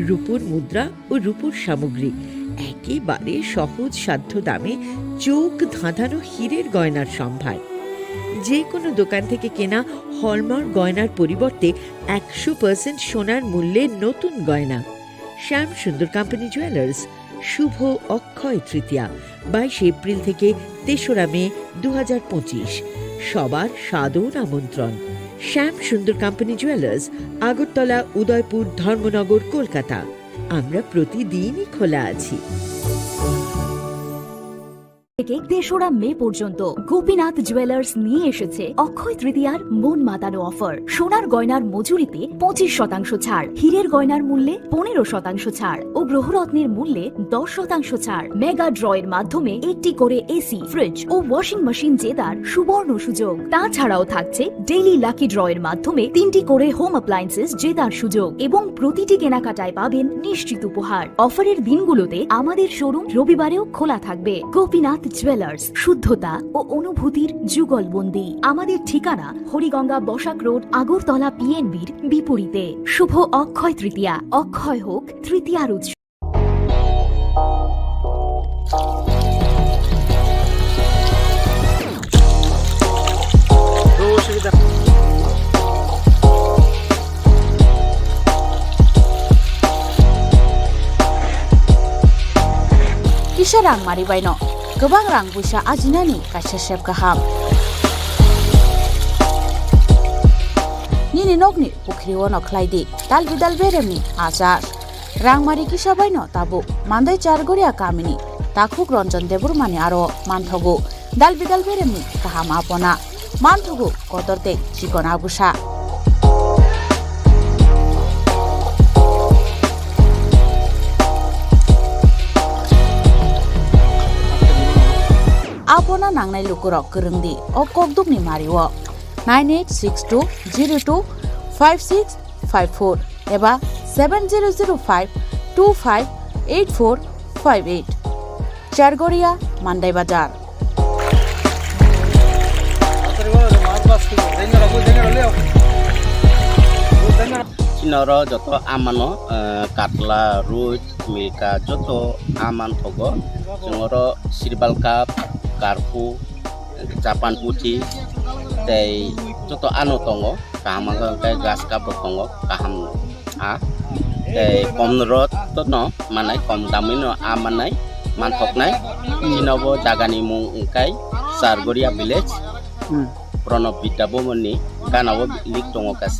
রূপোর মুদ্রা ও রূপোর সামগ্রী, একেবারে সহজ সাধ্য দামে চোখ ধাঁধানো হীরের গয়নার সম্ভার। যে কোনো দোকান থেকে কেনা হলমার্ক গয়নার পরিবর্তে একশো পার্সেন্ট সোনার মূল্যে নতুন গয়না। শ্যাম সুন্দর কোম্পানি জুয়েলার্স, শুভ অক্ষয় তৃতীয়া, বাইশে এপ্রিল থেকে তেসরা মে দু হাজার পঁচিশ। সবার সাদর আমন্ত্রণ। শ্যাম সুন্দর কোম্পানি জুয়েলার্স, আগরতলা, উদয়পুর, ধর্মনগর, কলকাতা। আমরা প্রতিদিনই খোলা আছি। থেকে তেসরা মে পর্যন্ত গোপীনাথ জুয়েলার্স নিয়ে এসেছে অক্ষয় তৃতীয়ার মন মাতানো অফার। সোনার গয়নার মজুরিতে পঁচিশ শতাংশ ছাড়, হীরের গয়নার মূল্যে পনেরো শতাংশ ছাড় ও গ্রহরত্নের মূল্যে দশ শতাংশ ছাড়। মেগা ড্র এর মাধ্যমে একটি করে এসি, ফ্রিজ ও ওয়াশিং মেশিন জেতার সুবর্ণ সুযোগ। তাছাড়াও থাকছে ডেইলি লাকি ড্র এর মাধ্যমে তিনটি করে হোম অ্যাপ্লায়েন্সেস জেতার সুযোগ এবং প্রতিটি কেনাকাটায় পাবেন নিশ্চিত উপহার। অফারের দিনগুলোতে আমাদের শোরুম রবিবারেও খোলা থাকবে। গোপীনাথ জুয়েলার্স, শুদ্ধতা ও অনুভূতির যুগলবন্দি। আমাদের ঠিকানা হরিগঙ্গা বসাক রোড, আগরতলা পিএনবির বিপরীতে। শুভ অক্ষয় তৃতীয়া, অক্ষয় হোক তৃতীয়ার উৎসব। Kisa rang mari baino kwbang rang puisa ajinani kaisa sep kaham. Nini nokni pukhri o no khlai di dal bidal beremni achar. Rangmari kisa baino tabuk Mandai Chargoria kamini takhuk Ranjan Debbarmani aro manthogo dal bidal beremni kaham apona. Manthogo kotor tei chikon agusa. Apona nangnai lukurok kwrwng di o kokdukni mario nine eight six two zero two five six five four eba seven zero zero five two five eight four five eight. Chargoria, Mandai Bazar. Chini oro joto amano, eh, katla, roi, milka, joto aman thogo. Chwng oro sirbal cup, karpu, Japan puthi tei joto ano tongo, kaham wngkha hwnkhe grass cup rok tongo, kaham ha. Tei kom rot no manai, kom damwi no a manai, manthoknai. Chini bo jaga ni mung wngkha Chargoria village. Hmm. Pranab Vidya Bhavan ni gana o lik tongo kaisa.